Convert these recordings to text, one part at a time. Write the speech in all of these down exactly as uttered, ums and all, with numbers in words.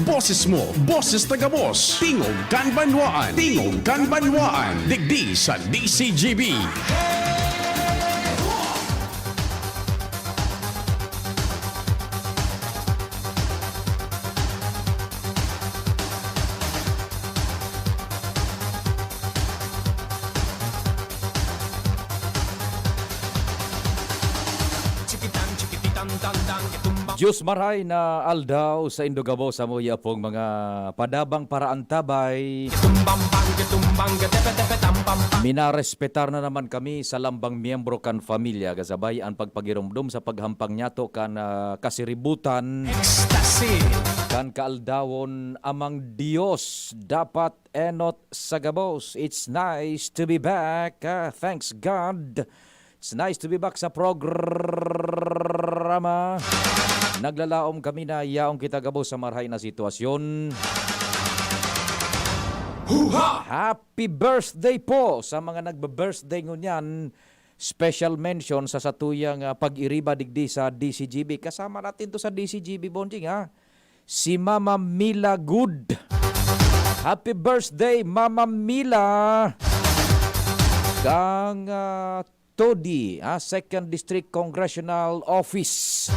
Boses mo, boses na gabos. Tingog kan Banwaan. Tingog kan Banwaan. Digdi sa D C G B. Diyos maray na aldaw sa indo gabos, samuya pong mga padabang paraantabay. Minarespetar na naman kami sa lambang miyembro kan pamilya, kasabay an pagpagiromdom sa paghampang niyato kan, ah, kasiributan. Ecstasy. Kan kaaldawon, Amang Dios, dapat enot sa gabos. It's nice to be back. Ah, thanks God. It's nice to be back sa programa. Naglalaom kami na yaong kita gabos sa marhay na sitwasyon. Huha! Happy birthday po sa mga nagbe-birthday ngunyan. Special mention sa satuyang, ah, pag-iriba digdi sa D C G B. Kasama natin to sa D C G B, Bonjing, ha? Si Mama Mila Good. Happy birthday, Mama Mila! Kang, ah, Todi, ah, Second District Congressional Office.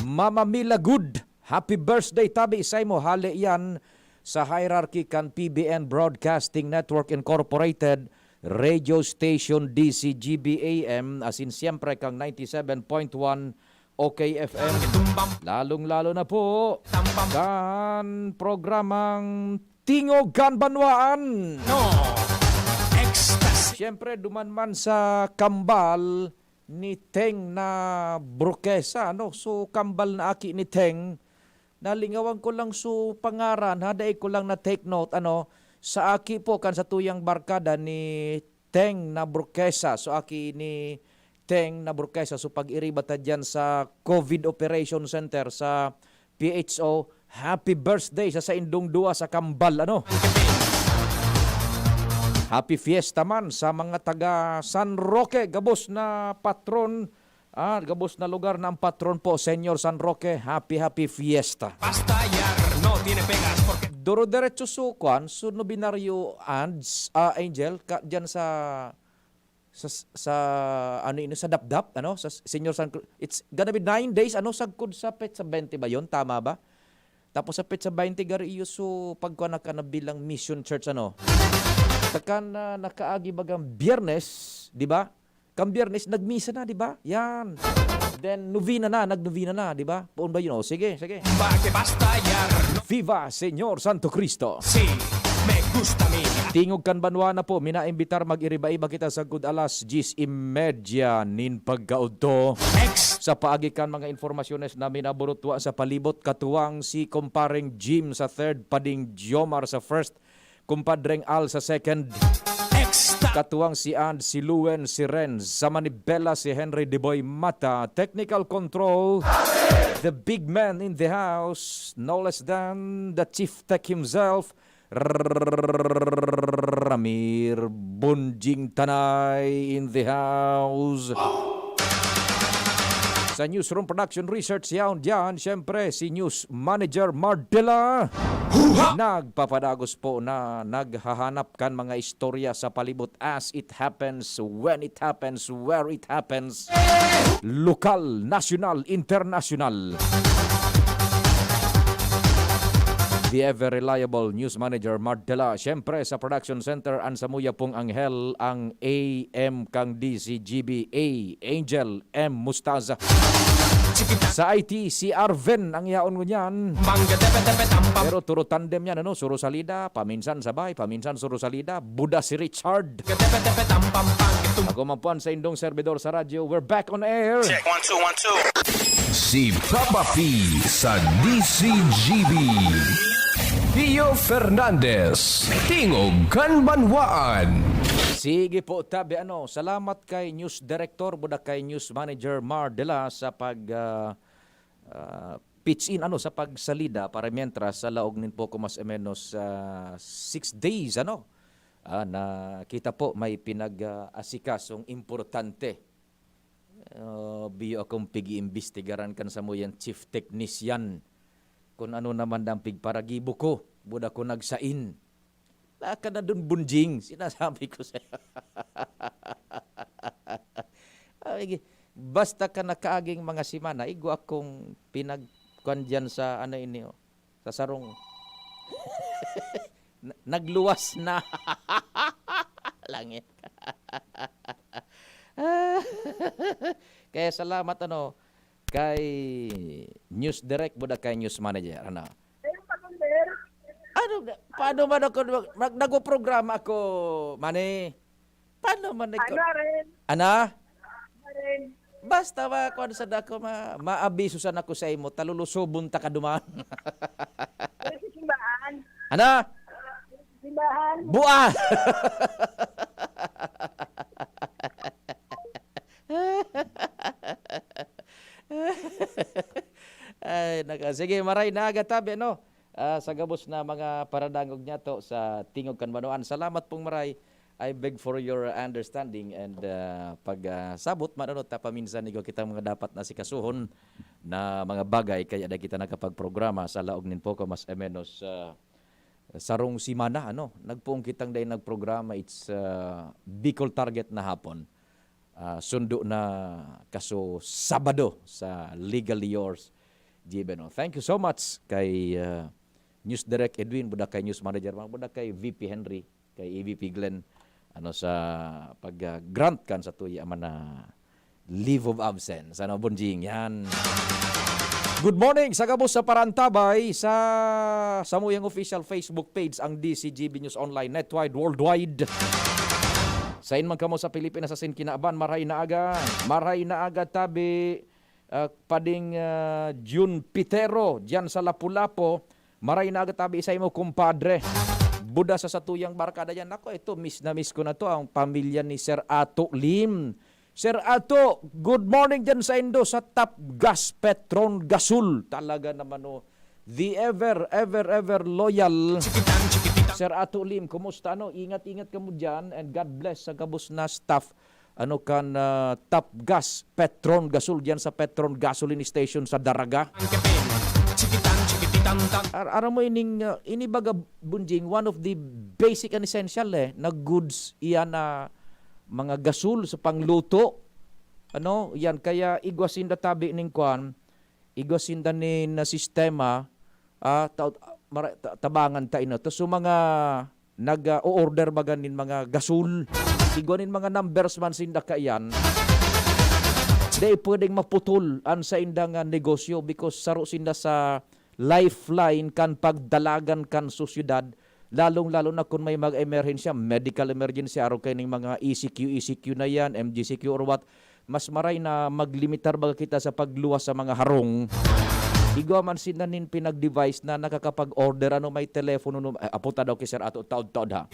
Mama Mila Good, happy birthday tabi saimo. Hale yan sa hierarchy kan P B N Broadcasting Network Incorporated, Radio Station D C G B A M, asin siyempre kang ninety-seven point one O K F M. Lalong-lalo na po kan programang Tingog kan Banwaan. No. Ecstasy. Siyempre, duman man sa kambal ni Teng na Brokesa, ano? So, kambal na aki ni Teng. Nalingawan ko lang so pangaran, ha? Dai ko lang na-take note, ano? Sa aki po, kan satuyang barkada ni Teng na Brokesa. So, aki ni Teng na Brokesa. So, pag-iriba ta dyan sa COVID Operation Center sa P H O, happy birthday sa saindong duwa sa kambal, ano? Happy fiesta man sa mga taga San Roque, gabos na patron, ah, gabos na lugar na ang patron po, Senyor San Roque. Happy, happy fiesta. Basta yar, no tiene pegas, porque Duro diretso so, kwan, so Novenario Ands, ah, Angel, ka, dyan sa sa, sa, ano yun, sa Dapdap, ano, sa Senyor San Cru-, it's gonna be nine days, ano, sagkod sa petsa bente ba yun? Tama ba? Tapos sa petsa bente, garo iyo so pagkuha na ka na bilang mission church, ano. Saka na nakaagi bagang Biyernes, di ba? Kan Biyernes, nagmisa na, di ba? Yan. Then, novena na, nagnovena na, di ba? Poon ba yun? O, sige, sige. Basta yar, no? Viva Señor Santo Cristo! Si, me gusta mi. Tingog kan banwa na po, minaimbitar mag-iriba-iba kita sagkod alas diyes y media nin pagkaudto. Ex- Sa paagi kan mga informasyones na minaburutwa sa palibot, katuwang si Kompareng Jim sa third, Pading Jomar sa first, Kumpadreng Al sa second, Extra. Katuwang si And, si Luen, si Renz, sa manibela si Henry Diboy Mata, technical control, the big man in the house, no less than the chief tech himself, Ramir Bunjing Tanay in the house. Sa Newsroom Production Research, yaon diyan, siyempre, si News Manager Mardela. Nagpapadagos po na naghahanap kan mga istorya sa palibot as it happens, when it happens, where it happens. Lokal, nasyonal, internasyonal. The ever reliable News Manager Mardela. Siyempre, sa Production Center, an samuya pong anghel, ang A M kang D C G B A, Angel M Mustaza. Sa I T, si Arven ang yaon ngunyan. Pero turo tandem yan, ano? Suro salida, paminsan sabay, paminsan suro salida. Buda si Richard. Ako man po ang sa indong servidor sa radyo. We're back on air. Check, one, two, one, two. Si Papa P sa D C G B. Pio Fernandez, Tingog kan Banwaan. Sige po, tabi, ano, salamat kay News Director, buda kay News Manager Mar Dela sa pag, ah, ah, pitch in, ano, sa pagsalida para mientras sa laog nin poko mas o menos, ah, six days, ano, ah, na kita po may pinag-, ah, asikasong importante. Ah, biyo akong pig-iimbestigaran kan samuyan chief technician. Kung ano naman ang pigparagibo ko, buda ko nagsain. Wala ka na dun, Bunjing, sinasabi ko sa'yo. Ay, basta ka nakaaging mga semana, igwa akong pinagkuan dyan sa, ano ini, oh, sa sarong. Na-, nagluwas na. Langit. Kaya salamat, ano, kay News Direct, buda kay News Manager, ano? Ayun pa, sir. Ano, paano man ako, nag-, nagpo-programa ako, Manny? Paano man ikaw? Ano rin? Ana? Ano rin? Basta ba, kwan sa dako, ma-, maabiso sana ako sa imo, talulusobon ta ka duman. Sa simbahan. Ana? Simbahan. Bua! Ay, naka-, sige, maray na aga tabi, no? Ah, sa gabos na mga paradangog niya to sa Tingog kan Banwaan. Salamat pong maray. I beg for your understanding and, ah, pag, ah, sabot man, ano, ta paminsan igwa kita mga dapat na sikasuhon na mga bagay, kaya da kita nakapagprograma sa laog nin poko mas e menos, ah, sarong semana, ano, nagpoon kitang dai nagprograma. It's, ah, Bicol Target na hapon. Ah, sundo na kaso Sabado sa Legally Yours, G B N O. Thank you so much kay, ah, News Direct Edwin, buda kay News Manager, mga buda kay V P Henry, kay E V P Glenn, ano, sa pag, ah, grant kan sa tuya man na leave of absence. Ano, Bunjing? Yan. Good morning sa gabos sa parantabay sa samuyang official Facebook page, ang D C G B News Online, netwide, worldwide. Sain man kamo sa Pilipinas, asin kinaban, maray na aga. Maray na aga, tabi, ah, pading, ah, June Pitero, diyan sa Lapu-Lapu. Maray na aga, tabi, sa imo, kumpadre. Buda sa satuyang barkada yan. Nako, ito, miss na miss ko na to, ang pamilya ni Sir Ato Lim. Sir Ato, good morning dyan sa indo sa Top Gas Petron Gasol. Talaga naman, oh, the ever, ever, ever loyal. Sir Ato Lim, kumusta, ano? Ingat-ingat kamo dyan and God bless sa gabos na staff. Ano kan, ah, Top Gas Petron Gasol dyan sa Petron Gasoline Station sa Daraga. Ar-, aram mo ining, ah, ini baga, Bunjing, one of the basic and essential, eh, na goods iyan na mga gasol sa pangluto. Ano, yan, kaya igwa sinda tabi ning kwan, igwa sinda nin, ah, sistema, ah, ta-, mara-, ta-, tabangan ta ino. Tas so mga nag-o-order baga nin mga gasol, igwa nin mga numbers man sinda kaiyan, dai pwedeng maputol an saindang, ah, negosyo because saro sinda sa lifeline kan pagdalagan kan sosyedad, lalong-lalo na kun may mga emerhensya, medical emergency, arog kaining mga E C Q, E C Q na yan, M G C Q or what, mas maray na maglimitar baga kita sa pagluwas sa mga harong. Igwa man sinda nin pinag-device na nakakapag-order, ano, may telepono, no, eh, apo ta daw ki Sir Ato, taod-taod, ha.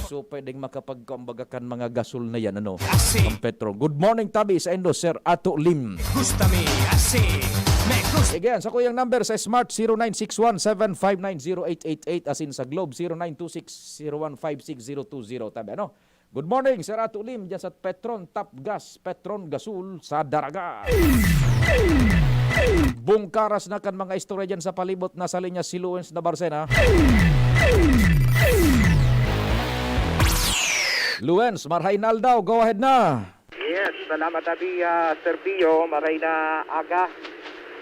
So, pwedeng makapag-, kumbaga, kan mga gasol na yan, ano, Asi. Ang Petro. Good morning, tabi, sa indo, Sir Ato Lim. Gusta mi, asi. Me gusta. Again, sa kuyang number sa Smart, zero nine six one seven five nine zero eight eight eight, asin sa Globe, zero nine two six zero one five six zero two zero, tabi, ano? Good morning, Sir Ato Lim, dyan sa Petron, Top Gas, Petron Gasol, sa Daraga. Bungkaras na kan mga istorya dyan sa palibot, nasa linya si Luens Nabarcena. Luens, marhay na aldaw, go ahead na. Yes, salamat, Abi, ah, Sir Pio, maray na aga.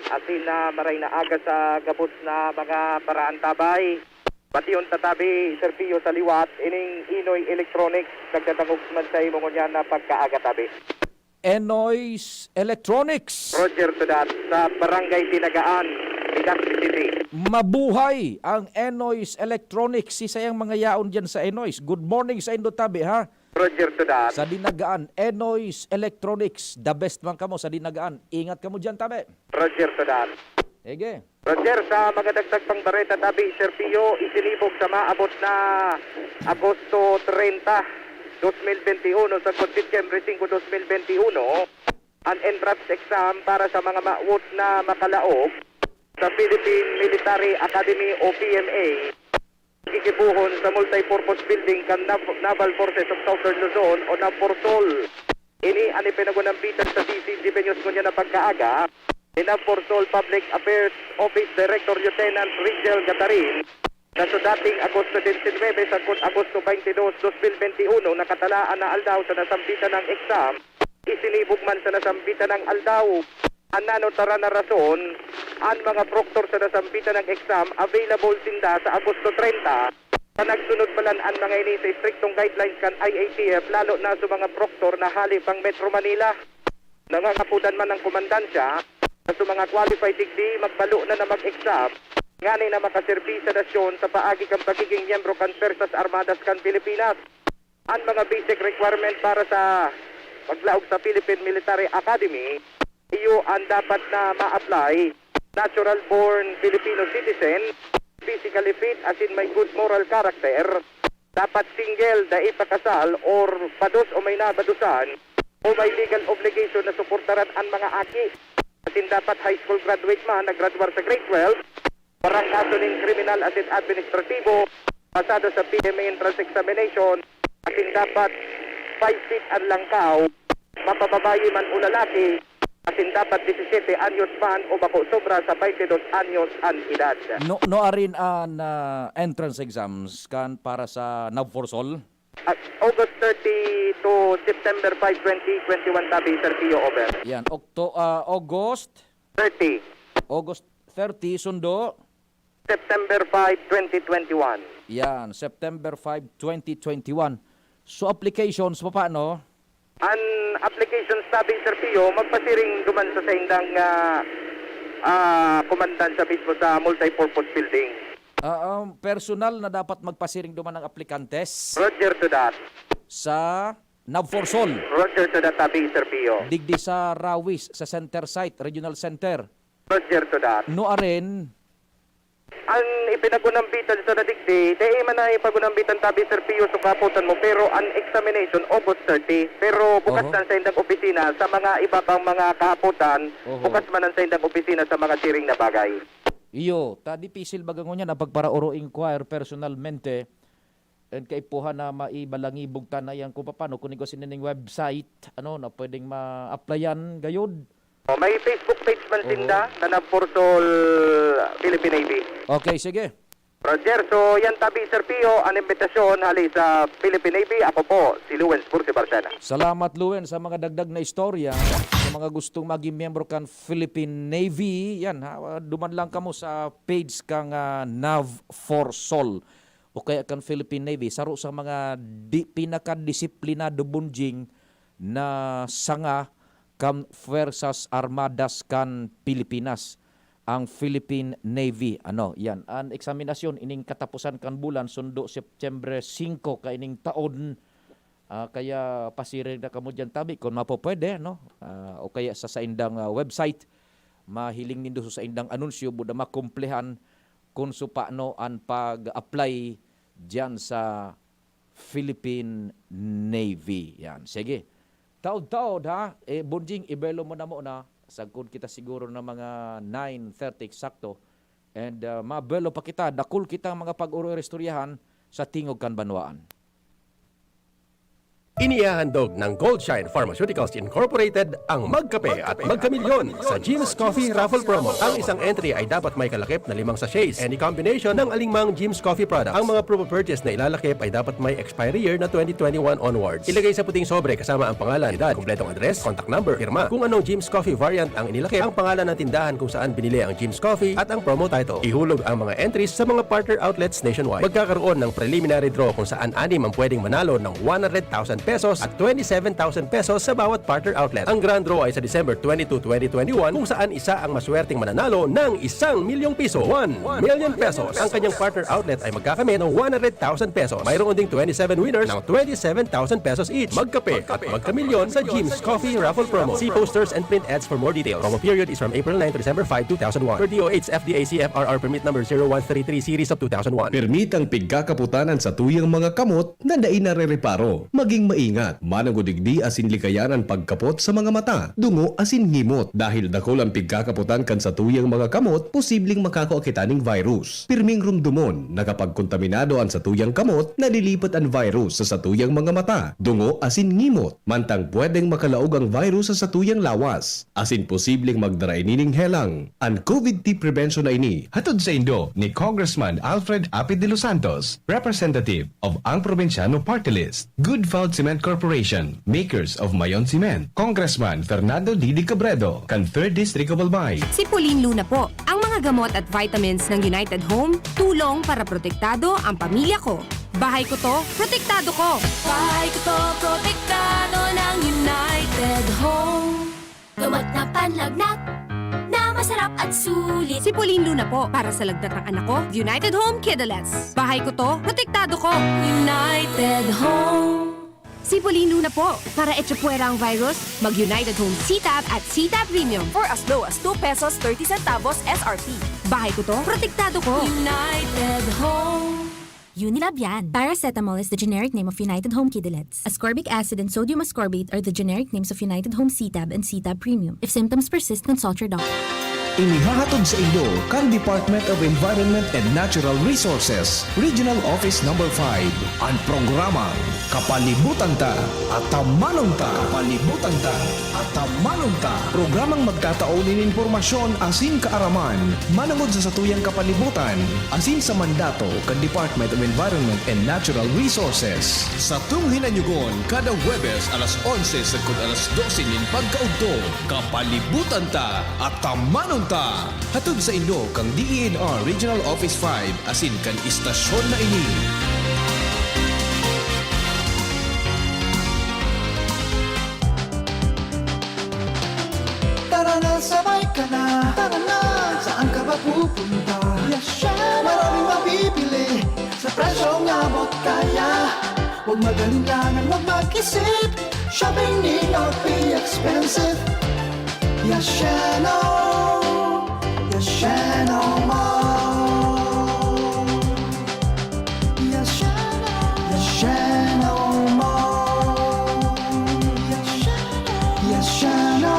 Asin na maray na aga sa gabos na mga paraantabay. Pati yung tatabi, Sir Pio, sa liwat, ining Inoy Electronics, nagdadangog man sa imo ngunyan na pagkaaga tabi. Enoy's Electronics. Roger to that, sa Barangay Dinagaan, Legazpi City. Mabuhay ang Enoy's Electronics. Sisay ang mga yaon dyan sa Enoy's? Good morning sa indo, tabi, ha? Roger to that. Sa Dinagaan, Enoy's Electronics. The best man kamo sa Dinagaan. Ingat kamo dyan, tabi. Roger to that. Ege. Roger, sa mga dagdag pang bareta tabi, Sir Pio, isinibog sa maabot na Agosto treinta, dos mil bente uno, sa Convention Recinto dos mil bente uno, ang entrance exam para sa mga mawot na makalaog sa Philippine Military Academy o P M A. Gigibohon sa multipurpose building kan Nav-, Naval Forces of Southern Luzon o NAVFORSOL. Ini an ipinagunambitan sa D C G B News ngunyan na pagkaaga. ni NAVFORSOL Public Affairs Office Director Lieutenant Rigel Gatarin na sa dating Agosto diecinuebe sagkod Agosto twenty-dos, dos mil twenty-one, nakatalaan na aldaw sa nasambitan ng exam, isinibog man sa nasambitan ng aldaw. An nanotaran na rason, an mga proktor sa nasambitan ng exam available sinda sa Agosto treinta. Sa nagsunod pa lang an mga ini sa estriktong guidelines kan I A T F, lalo na sa mga proktor na hali pang Metro Manila. Nangangapodan man ang komandansya na sa mga qualified digdi magbalo na na mag-exam ngani na makaserbi sa nasyon sa paagi kan pagiging miyembro kan Puwersas Armadas kan Pilipinas. An mga basic requirement para sa paglaog sa Philippine Military Academy, iyo an dapat na ma-apply, natural-born Filipino citizen, physically fit asin may good moral character, dapat single, dai pa kasal or pados o may nabadosan, o may legal obligation na suportaran an mga aki. Asin dapat high school graduate man, naggraduar sa grade twelve, Walang kaso nin kriminal asin administratibo pasado sa P M A entrance examination, asin dapat five feet an langkaw, mapababayi man o lalaki, asin dapat disisiete anyos man o bako sobra sa baynte dos anyos an edad. No, no arin an, ah, entrance exams kan para sa NAVFORSOL? At August thirty to September five, twenty twenty-one, tabi, Sir Pio, over. Yan, Octo-, ah, August? Thirty. August thirty, sundo? September five, twenty twenty-one. Yan, September five, twenty twenty-one. So, applications, paano? An applications, tabi, Sir Pio, magpasiring duman sa saindang, ah, ah, komandansya mismo sa multipurpose building. Ah, um, personal na dapat magpasiring duman ang aplikantes? Roger to that. Sa NAVFORSOL? Roger to that, tabi, Sir Pio. Digdi sa Rawis, sa center site, regional center. Roger to that. No arin? An ipinagunambitan sa nadigdi, dai man na ipagunambitan, tabi, Sir Pio, sa kahapotan mo, pero an examination, August thirty. Pero bukas Oho. na sa indang opisina sa mga iba pang mga kahapotan, Oho. bukas man ang sa indang opisina sa mga siring na bagay. Iyo, ta dipisil baga ngunyan ang pagparaoro inquire personalmente, and kaipuhan na maibalangibog ta na yan kung paano, kung igwa sinining website, ano, na pwedeng ma-applyan gayod. Oh, may Facebook page man Oho. sinda na NAVFORSOL Philippine Navy. Okay, sige. Roger, so yan tabi, Sir Pio, an imbitasyon hali sa Philippine Navy. Ako po, si Lawrence Bursi Barcena. Salamat, Luen, sa mga dagdag na istorya. Sa mga gustong maging miyembro kan Philippine Navy, yan ha, duman lang kamo sa page kang, ah, NAVFORSOL o kaya kan Philippine Navy. Saro sa mga di, pinakadisiplinado, Bonjing, na sanga kan Fuersas Armadas kan Pilipinas, ang Philippine Navy. Ano, yan. An eksaminasyon ining katapusan kan bulan, sundo Setyembre singko kaining taon. Ah, kaya pasiring na kamo diyan, tabi, kung mapopwede, no? Ah, o kaya sa saindang, ah, website, mahiling nindo sa saindang anunsyo, buda makumplehan kung supano an pag-apply diyan sa Philippine Navy. Yan, sige. Taod-taod, ha? Eh, Bonjing, ibelo mo na muna. Sagkod kita siguro ng mga nine thirty eksakto. And, ah, mabelo pa kita. Dakul kitang mga pag-oro-istoryahan sa Tingog kan Banwaan. Inihahandog ng Goldshine Pharmaceuticals Incorporated ang Magkape at Magkamilyon sa Jim's Coffee Raffle Promo. Ang isang entry ay dapat may kalakip na limang sachets, any combination ng alingmang Jim's Coffee product. Ang mga proof of purchase na ilalakip ay dapat may expiry year na twenty twenty-one onwards. Ilagay sa puting sobre kasama ang pangalan, edad, kompletong address, contact number, pirma. Kung anong Jim's Coffee variant ang inilakip, ang pangalan ng tindahan kung saan binili ang Jim's Coffee at ang promo title. Ihulog ang mga entries sa mga partner outlets nationwide. Magkakaroon ng preliminary draw kung saan anim ang pwedeng manalo ng one hundred thousand pesos at twenty-seven thousand pesos sa bawat partner outlet. Ang grand draw ay sa December twenty-two, twenty twenty-one, kung saan isa ang maswerteng mananalo ng isang milyong piso, one million pesos. Ang kanyang partner outlet ay magkakamit ng one hundred thousand pesos. Mayroon ding twenty-seven winners ng twenty-seven thousand pesos each. Magkape at magkamilyon sa Jim's Coffee Raffle Promo. See posters and print ads for more details. Promo period is from April nine to December five, two thousand one. Per D O H F D A C F R R permit number zero one three three series of two thousand one. Permitang pigkakaputanan sa tuyang mga kamot na dai narereparo. Maging Ingat, mananggod digdi asin likayan an pagkapot sa mga mata, dungo asin ngimot. Dahil dakul an pigkakapotan kan satuyang mga kamot, posibleng makakua kita ning virus. Pirming rumdomon na kapag kontaminado an satuyang kamot, nalilipat an virus sa satuyang mga mata, dungo asin ngimot. Mantang pwedeng makalaog ang virus sa satuyang lawas, asin posibleng magdara ini ning helang. An COVID T prevention na ini hatod saindo ni Congressman Alfred Apid de los Santos, representative of Ang Probinsyano Party List, Good Found Cement Corporation, makers of Mayon Cement, Congressman Fernando Didi Cabredo, kan Third District of Albay. Si Pauline Luna po. Ang mga gamot at vitamins ng United Home, tulong para protektado ang pamilya ko. Bahay ko to, protektado ko. Bahay ko to, protektado ng United Home. Gamot na panlagnat na masarap at sulit. Si Pauline Luna po, para sa lagnat ng anak ko, United Home Kidulets. Bahay ko to, protektado ko. United Home. Si Pauline Luna po, para echapuwera ang virus, mag United Home C-Tab at C-Tab Premium. For as low as two pesos thirty centavos S R P. Bahay ko to, protektado ko. United Home. Unilab yan. Paracetamol is the generic name of United Home Kidulets. Ascorbic acid and sodium ascorbate are the generic names of United Home C-Tab and C-Tab Premium. If symptoms persist, consult your doctor. Inihahatod saindo kan Department of Environment and Natural Resources, Regional Office Number five, an programang Kapalibutan Ta, Atamanon Ta. Kapalibutan Ta, Atamanon Ta. Programang magtatao nin impormasyon asin kaaraman manongod sa satuyang kapalibutan asin sa mandato kan Department of Environment and Natural Resources. Satong hinanyugon kada Huwebes alas onse sagkod alas dose nin pagkaudto, Kapalibutan Ta, Atamanon Ta. Hatod saindo kan D E N R Regional Office five asin kan istasyon na ini. Tara na, sabay ka na. Tara na. Saan ka ba pupunta? Yashano. Maraming mabibili sa presyong abot kaya. Huwag mag-alinlangan, huwag mag-isip. Shopping need not be expensive. Yashano. Yashano Mall. Yashano. Yashano Mall. Yashano. Yashano.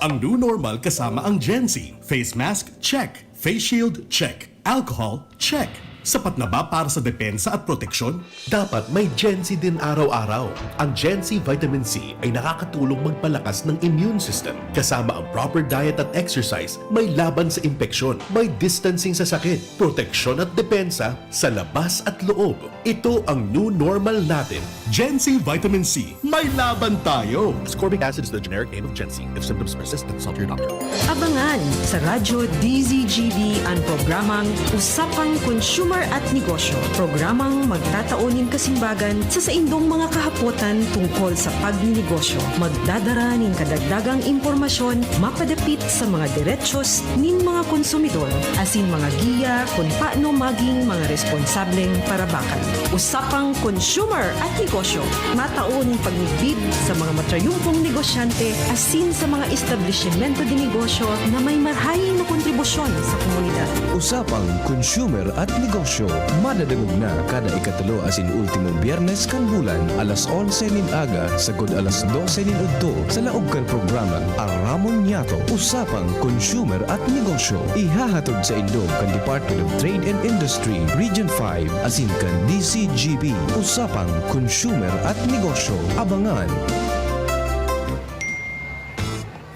Ang new normal kasama ang Gen Z. Face mask, check. Face shield, check. Alcohol, check. Sapat na ba para sa depensa at proteksyon? Dapat may Gen Z din araw-araw. Ang Gen Z Vitamin C ay nakakatulong magpalakas ng immune system, kasama ang proper diet at exercise, may laban sa impeksyon, may distancing sa sakit, proteksyon at depensa sa labas at loob. Ito ang new normal natin. Gen Z Vitamin C, may laban tayo! Ascorbic acid is the generic name of Gen Z. If symptoms persist, consult your doctor. Abangan sa Radyo D Z G B an programang Usapang Consumer at Negosyo. Programang magtatao nin kasimbagan sa saindong mga kahapotan tungkol sa pagninegosyo. Magdadara nin kadagdagang impormasyon mapadapit sa mga derechos nin mga konsumidor asin mga giya kun paano maging mga responsableng parabakan. Usapang Consumer at Negosyo, matao nin pagmidbid sa mga matrayumpong negosyante asin sa mga establisimento de negosyo na may marahay na kontribusyon sa komunidad. Usapang Consumer at Negosyo, madadangog na kada ikatulo asin ultimong Biyernes kan bulan, alas onse nin aga sagkod alas dose nin udto, sa laog kan programang Aramon Niyato, Usapang Consumer at Negosyo. Ihahatod saindo kan Department of Trade and Industry, Region five, asin kan D Z G B, Usapang Consumer at Negosyo. Abangan!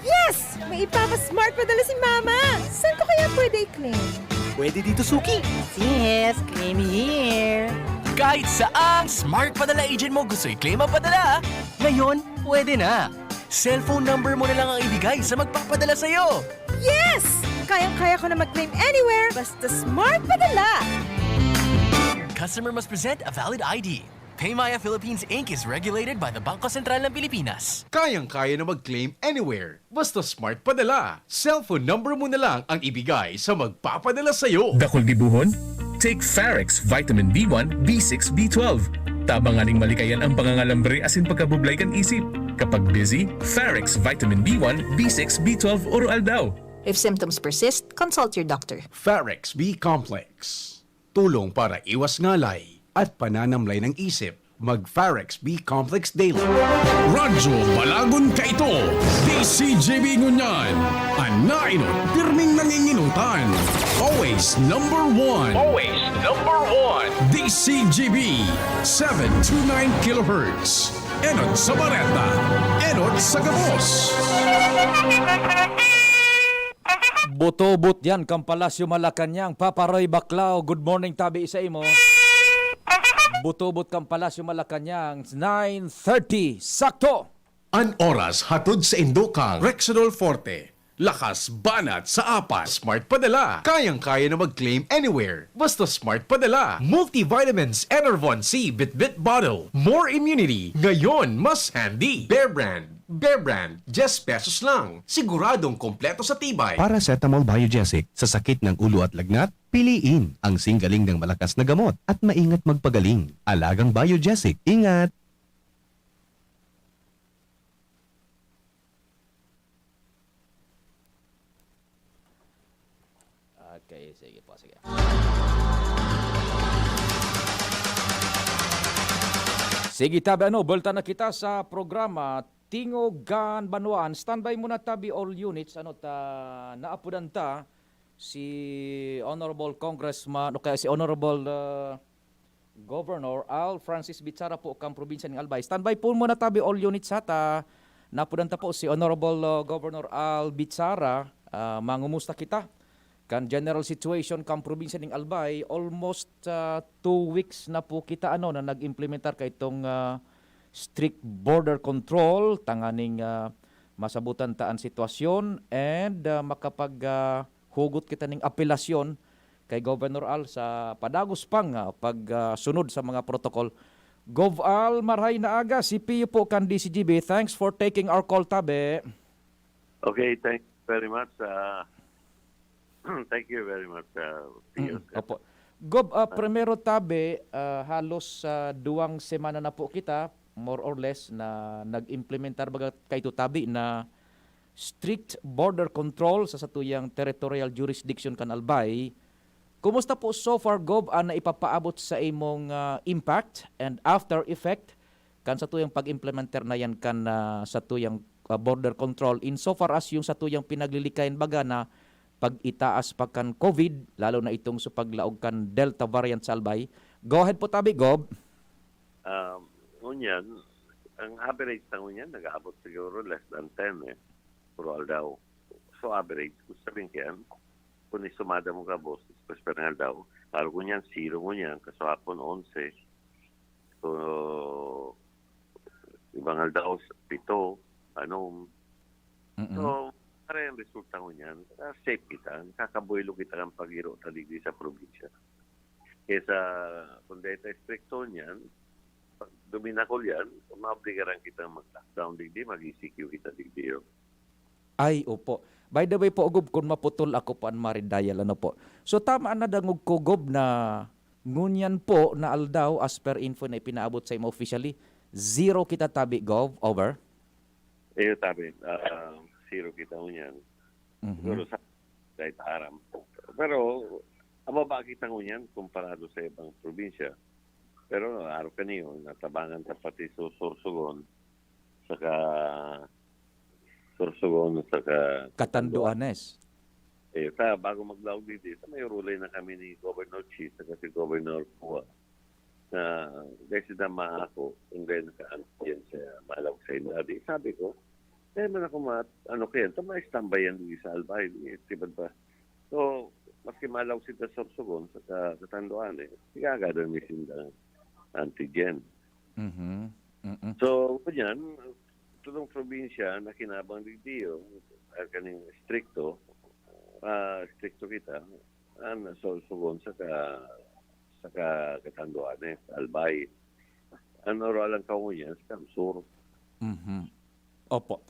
Yes! May ipapa-smart padala si Mama! Saan ko kaya pwede i-claim? Pwede dito, Suki! Yes, claim here! Kahit saang smart padala agent mo gusto i-claim ang padala, ngayon, pwede na! Cellphone number mo na lang ang ibigay sa magpapadala sa'yo! Yes! Kayang-kaya ko na mag-claim anywhere, basta smart padala! Customer must present a valid I D. Paymaya Philippines Inc is regulated by the Bangko Sentral ng Pilipinas. Kayang-kaya na mag-claim anywhere, basta smart padala. Cellphone number mo na lang ang ibigay sa magpapadala sa'yo. Dakul gibohon? Take Farex Vitamin B one, B six, B twelve. Tabang nganing malikayan ang pangangalambre asin pagkabublay kan isip. Kapag busy, Farex Vitamin B one, B six, B twelve, oro-aldaw. If symptoms persist, consult your doctor. Farex B Complex. Tulong para iwas ngalay at pananamlay ng isip. Mag Farex B Complex Daily. Radyo Balagon kaito, D C G B ngunyan. An nainot, pirming nanginginutan. Always number one. Always number one. D C G B, seven two nine kilohertz. Enot sa bareta, enot sa gabos. Butubot yan kan Palasyo Malacañang, Papa Roy Baclao. Good morning tabi sa imo. Butubot kan Palasyo Malacañang, nine thirty. Sakto! An oras hatod sa indo kan Rexidol Forte. Lakas banat sa apat. Smart Padala. Kayang-kaya na mag-claim anywhere. Basta Smart Padala. Multivitamins, Enervon C, Bitbit Bottle. More immunity. Ngayon, mas handy. Bear Brand. Bear Brand. Diyes pesos lang. Siguradong kompleto sa tibay. Paracetamol Biogesic. Sa sakit ng ulo at lagnat, piliin ang singgaling ng malakas na gamot at maingat magpagaling. Alagang Biogesic. Ingat! Okay, sige po, sige. Sige, tabi ano, buelta na kita sa programa Tingog kan Banwaan. Standby muna tabi all units, ano ta, naapodan ta si Honorable Congressman o kaya si Honorable, ah, Governor Al Francis Bichara po kan probinsya ning Albay. Standby po muna tabi all units ha, ta naapodan ta po si Honorable, ah, Governor Al Bichara. Ah, mangumusta kita kan general situation kan probinsya ning Albay. Almost, ah, two weeks na po kita ano na nag-implementar kaitong, ah, strict border control tanganing, ah, masabutan ta an sitwasyon and, ah, makapag, ah, hugot kita ning apelasyon kay Governor Al sa padagos pang, ah, pag, ah, sunod sa mga protocol. Gov Al, marhay na aga, si Pio po kan D C G B. Thanks for taking our call, tabi. Okay, thank you very much. Ah, thank you very much, ah, Pio. Mm, opo. Gov, ah, primero tabi, ah, halos, ah, duwang semana na po kita, more or less, na nag-implementar baga kaito tabi na strict border control sa satuyang territorial jurisdiction kan Albay. Kumusta po so far, Gov, an naipapaabot sa imong, ah, impact and after effect kan satuyang pag-implementer na yan kan, ah, satuyang, ah, border control, in so far as yung satuyang pinaglilikayan baga na pag-itaas pa kan COVID, lalo na itong sa paglaog kan Delta variant sa Albay? Go ahead po tabi, Gov. Um, ngunyan, ang average na ngunyan, nag-aabot siguro less than ten eh. Puro aldaw. So, average, kung sabihin kaya, kung isumada mo gabos, despues pa ng aldaw, parang ngunyan, zero ngunyan, kaswapon, onse. So, ibang aldaw, pito, ano. Mm-mm. So, para yung resulta ngunyan, ah, safe kita. Nakakabuelo kita ng pagiro ta digdi sa probinsya. Kesa kung dahil ta estrikto niyan, pag duminakol yan, maobligaran kita mag-lockdown digdi, mag-E C Q kita digdi, oh. Ay, opo. By the way po, Gob, kung maputol ako po an maridial, ano po. So, tama na dangog ko, Gob, na ngunyan po na aldaw, as per info na ipinaabot sa imo officially, zero kita tabi, Gob, over? Iyo, tabi, ah, zero kita ngunyan. Mhm. Siguro sa, dahil aram. Pero, ang baba kita ngunyan, komparado sa ibang probinsya. Pero, araw kaniyo, natabangan ta pati sa Sorsogon, saka Sorsogon, saka Catanduanes. Eh, ta, bago maglaog digdi, sa may urulay na kami ni Governor Chi, saka si Governor Cua, na dahil sila maako, kung dahil naka-antigen sa malaog sa inyo. Di, sabi ko, "Kaya man ako ma-, ano kaya, ta ma-standby yan di sa Albay, di, tibad ba?" So, maski malaog sila sa Sorsogon, sa ka-, Catanduanes, sigagado may sinda antigen. Mhm. Mm-mm. So, kunyan, tulong probinsya na kinabang digdi, oh, ah, kaning estrikto, ah, estrikto kita, ah, sa Sorsogon, sa ka-, sa ka-, Catanduanes, Albay. Ano ro lang kaunyan, sa Sur. Mhm. Opo.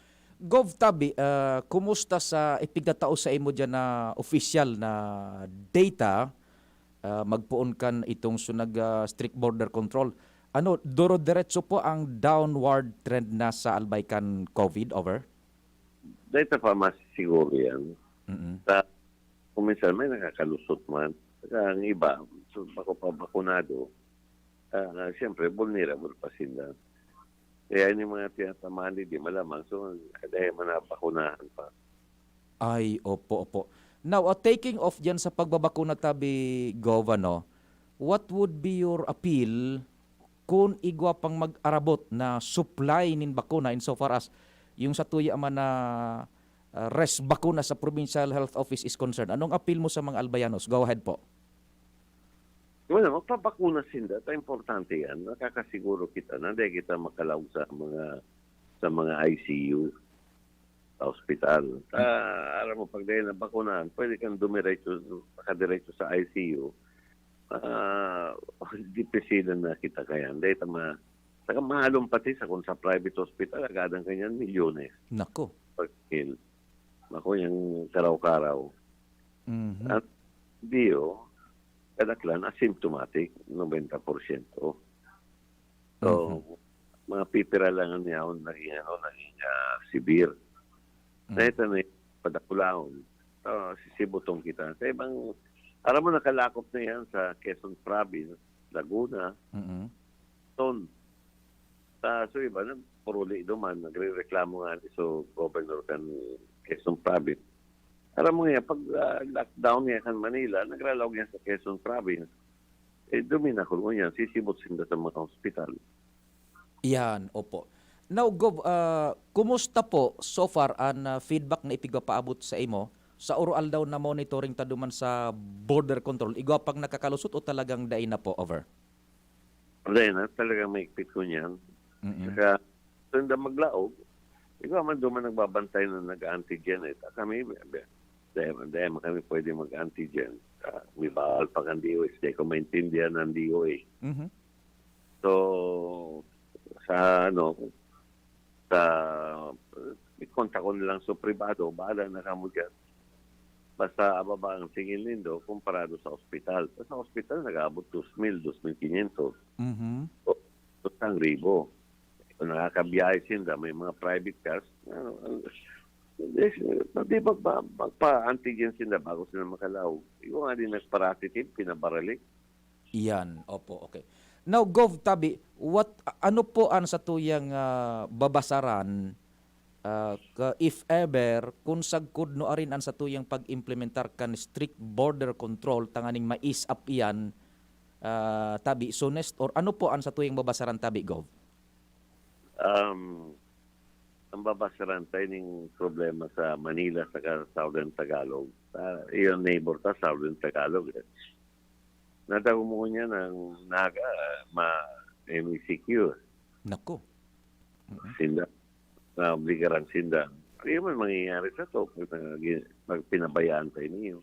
Gov Tabi, ah, kumusta sa ipigtatao sa imo diyan na opisyal na data, ah, magpoon kan itong sunag, ah, strict border control? Ano, duro-diretso po ang downward trend na sa Albay kan COVID, over? Data pa mas siguro yan. Mm-mm. Sa, kung minsan may nakakalusot man. Saka ang iba, so, bako pa bakunado, ah, siyempre, vulnerable pa sinda. Kaya yung mga tinatamaan, di malamang. So, dahil man nabakunahan pa. Ay, opo, opo. Now, uh, taking off dyan sa pagbabakuna tabi, Gov, ano, what would be your appeal kung igwa pang mag-arabot na supply nin bakuna in so far as yung sa tuya man na uh, res bakuna sa Provincial Health Office is concerned? Anong appeal mo sa mga Albayanos? Go ahead po. Wala, magpabakuna sinda. Ta importante yan. Nakakasiguro kita na dahil kita makalaog sa mga sa mga I C U sa ospital. Ah, alam mo, pag dahil nabakunahan, pwede kang dumiretso, makadiretso sa I C U. Ah, dipisilan na kita kaya. Dahil tama, saka mahalong pati sa kung sa private hospital, agadan kanyan, milyones. Nako. Pag Ako yung karaw-karaw. Mhm. At Dio, kadaklan, asymptomatic, nobenta porsyento. So, mga pipira lang ang yaon naging, ano, naging ah, severe. Na ito na yung padakulaon. So, sisibutong kita. Sa ibang, alam mo, nakalakop na yan sa Quezon Province, Laguna, Mhm. Ton. Sa so iba, nagpuruli duman, nagre-reklamo nga ni so governor kan Quezon Province. Aram mo nga, pag ah, lockdown nga kan Manila, nagralaog yan sa Quezon Province. Eh, duminakulon yan, sisibot sinda sa mga hospital. Yan, opo. Now, Gov, ah, kumusta po so far an ah, feedback na ipigpapaabot sa imo sa oro-aldaw na monitoring ta duman sa border control? Igwa pang nakakalusot o talagang dai na po? Over. Wala na, talagang maigpit ko niyan. Mm-mm. Saka, tanda maglaog, ikaw man duman nagbabantay na nag-antigen eh. Ta kami, dahil, dahil man kami pwede mag-antigen. Ah, may bawal pa kan D O H, dahil ko maintindihan ng D O H. Mhm. So, sa ano, sa, ikontak ko nilang sa pribado, bahala na kamo dyan. Basta ababa ang singil nindo, komparado sa ospital. Sa ospital, nag-aabot dos mil, dos mil quinientos. Mhm. Dos ang ribo. Kung nakakabiyahe sinda, may mga private cars, ano, ano, hindi, pwede magpa, magpa-antigen sinda bago sila makalaog. Yung nga din nagparatitive, pinabaralik. Iyan, opo, okay. Now, Gov, tabi, what, a- ano po an satuyang ah, babasaran ah, ka, if ever, kung sagkod no arin an satuyang pag-implementar kan strict border control tanganing ma-ease up iyan, ah, tabi, soonest, or ano po an satuyang babasaran, tabi, Gov? Um, ang babasaran tayo ning problema sa Manila saka Southern Tagalog. Ah, iyon neighbor ta, Southern Tagalog. Eh. Natago mo niya ng Naga, ma M E C Q. Nako. Sinda. Naobligaran sinda. Ano man mangyayari sa to pag, nag- pag pinabayaan tayo niyo?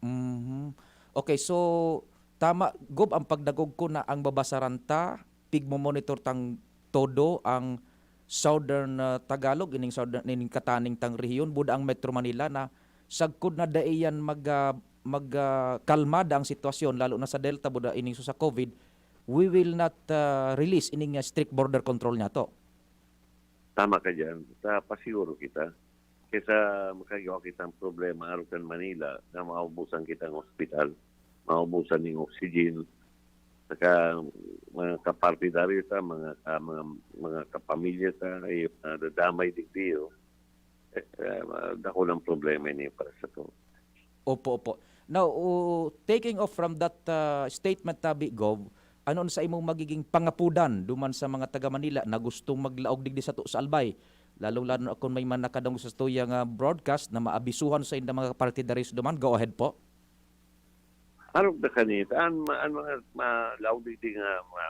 Mhm. Okay, so tama, Gob, ang pagdagog ko na ang babasaran ta, pigmo-monitor tang todo ang Southern ah, Tagalog, ining Southern, ining kataning tang rehiyon, buda ang Metro Manila na sagkod na dai yan mag, ah, mag ah, kalmada ang sitwasyon, lalo na sa Delta, buda ining sa COVID, we will not ah, release ining ah, strict border control niya to. Tama ka dyan. Sa pasiguro kita. Kaysa makagawa kitang problema arog kan Manila na maubusan kitang ospital, maubusan ning oxygen, saka mga kapartidaryo ta, mga ka, mga mga kapamilya ta, ay nadadamay digdi, oh. Eh, eh, dakulang problema ini para sa to. Opo, opo. Now, o- taking off from that ah, statement, tabi, Gov, ano sa imong magiging pangapudan duman sa mga taga Manila na gustong maglaog digdi sato sa Albay? Lalong-lalo na kung may man nakadangog sa tuya nga broadcast na maabisuhan sa inda mga partidaries duman, go ahead po. Arog na kanita, ang, ang mga malaog digdi nga mga,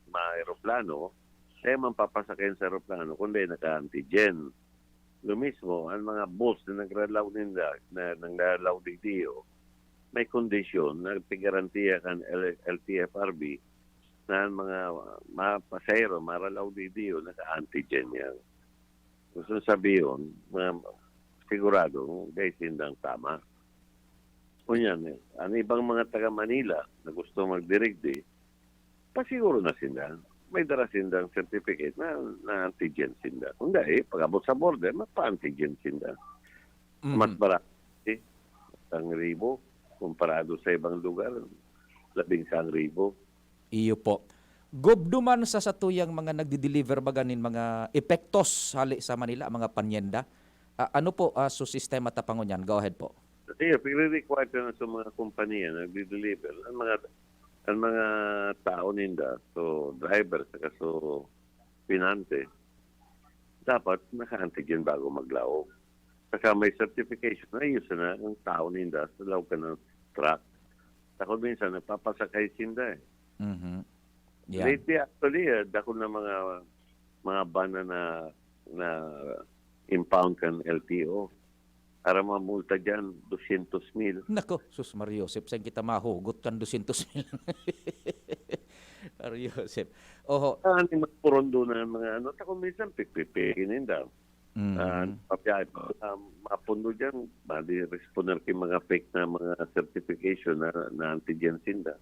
mga aeroplano, kaya man papasakayan sa aeroplano kung dahil naka-antigen. Lo mismo, ang mga bus na nagralaw ninda, na nagralaw digdi, oh, may kondisyon na pigarantiya kan L- L T F R B na ang mga, mga pasahero maralaw digdi, oh, naka-antigen yan. Gusto sabihin, mga sigurado, dahil sindang tama. Kunyan, eh, ang ibang mga taga Manila na gusto magdirigdi, pasiguro na sinda. May dara sindang certificate na, na antigen sinda. Kung dahil, pag-abot sa border, magpa-antigen sinda. Mas Mhm. marami, isang ribo, komparado sa ibang lugar, labing isang ribo. Iyo po. Gob, duman sa satuyang mga nagdi-deliver baga nin mga epektos hali sa Manila, mga panyenda, ah, ano po, ah, so sistema ta pa ngunyan? Go ahead po. Kasi pire-require na sa mga kompanya na nagdi-deliver, ang mga, ang mga tao ninda, so driver, saka so pinante, dapat naka-antigen bago maglaog. Saka may certification na yun na ang tao ninda sa laog ka ng truck. Takot minsan, nagpapasakay sinda eh. Mhm. Yan. Lately, actually, ah, dako na mga, mga van na, na, na impound kan L T O. Para mamulta dyan, dosyentos mil. Nako, sus Mario Joseph, saan kita mahugot kan dosyentos mil? Mario Joseph. Oho. Ano yung magpurondo na mga ano, tako minsan pikpipigin ninda. Mm. Ah, papiyahe pa, ah, mapundo dyan, bali responder kay mga fake na mga certification na, na antigen sinda.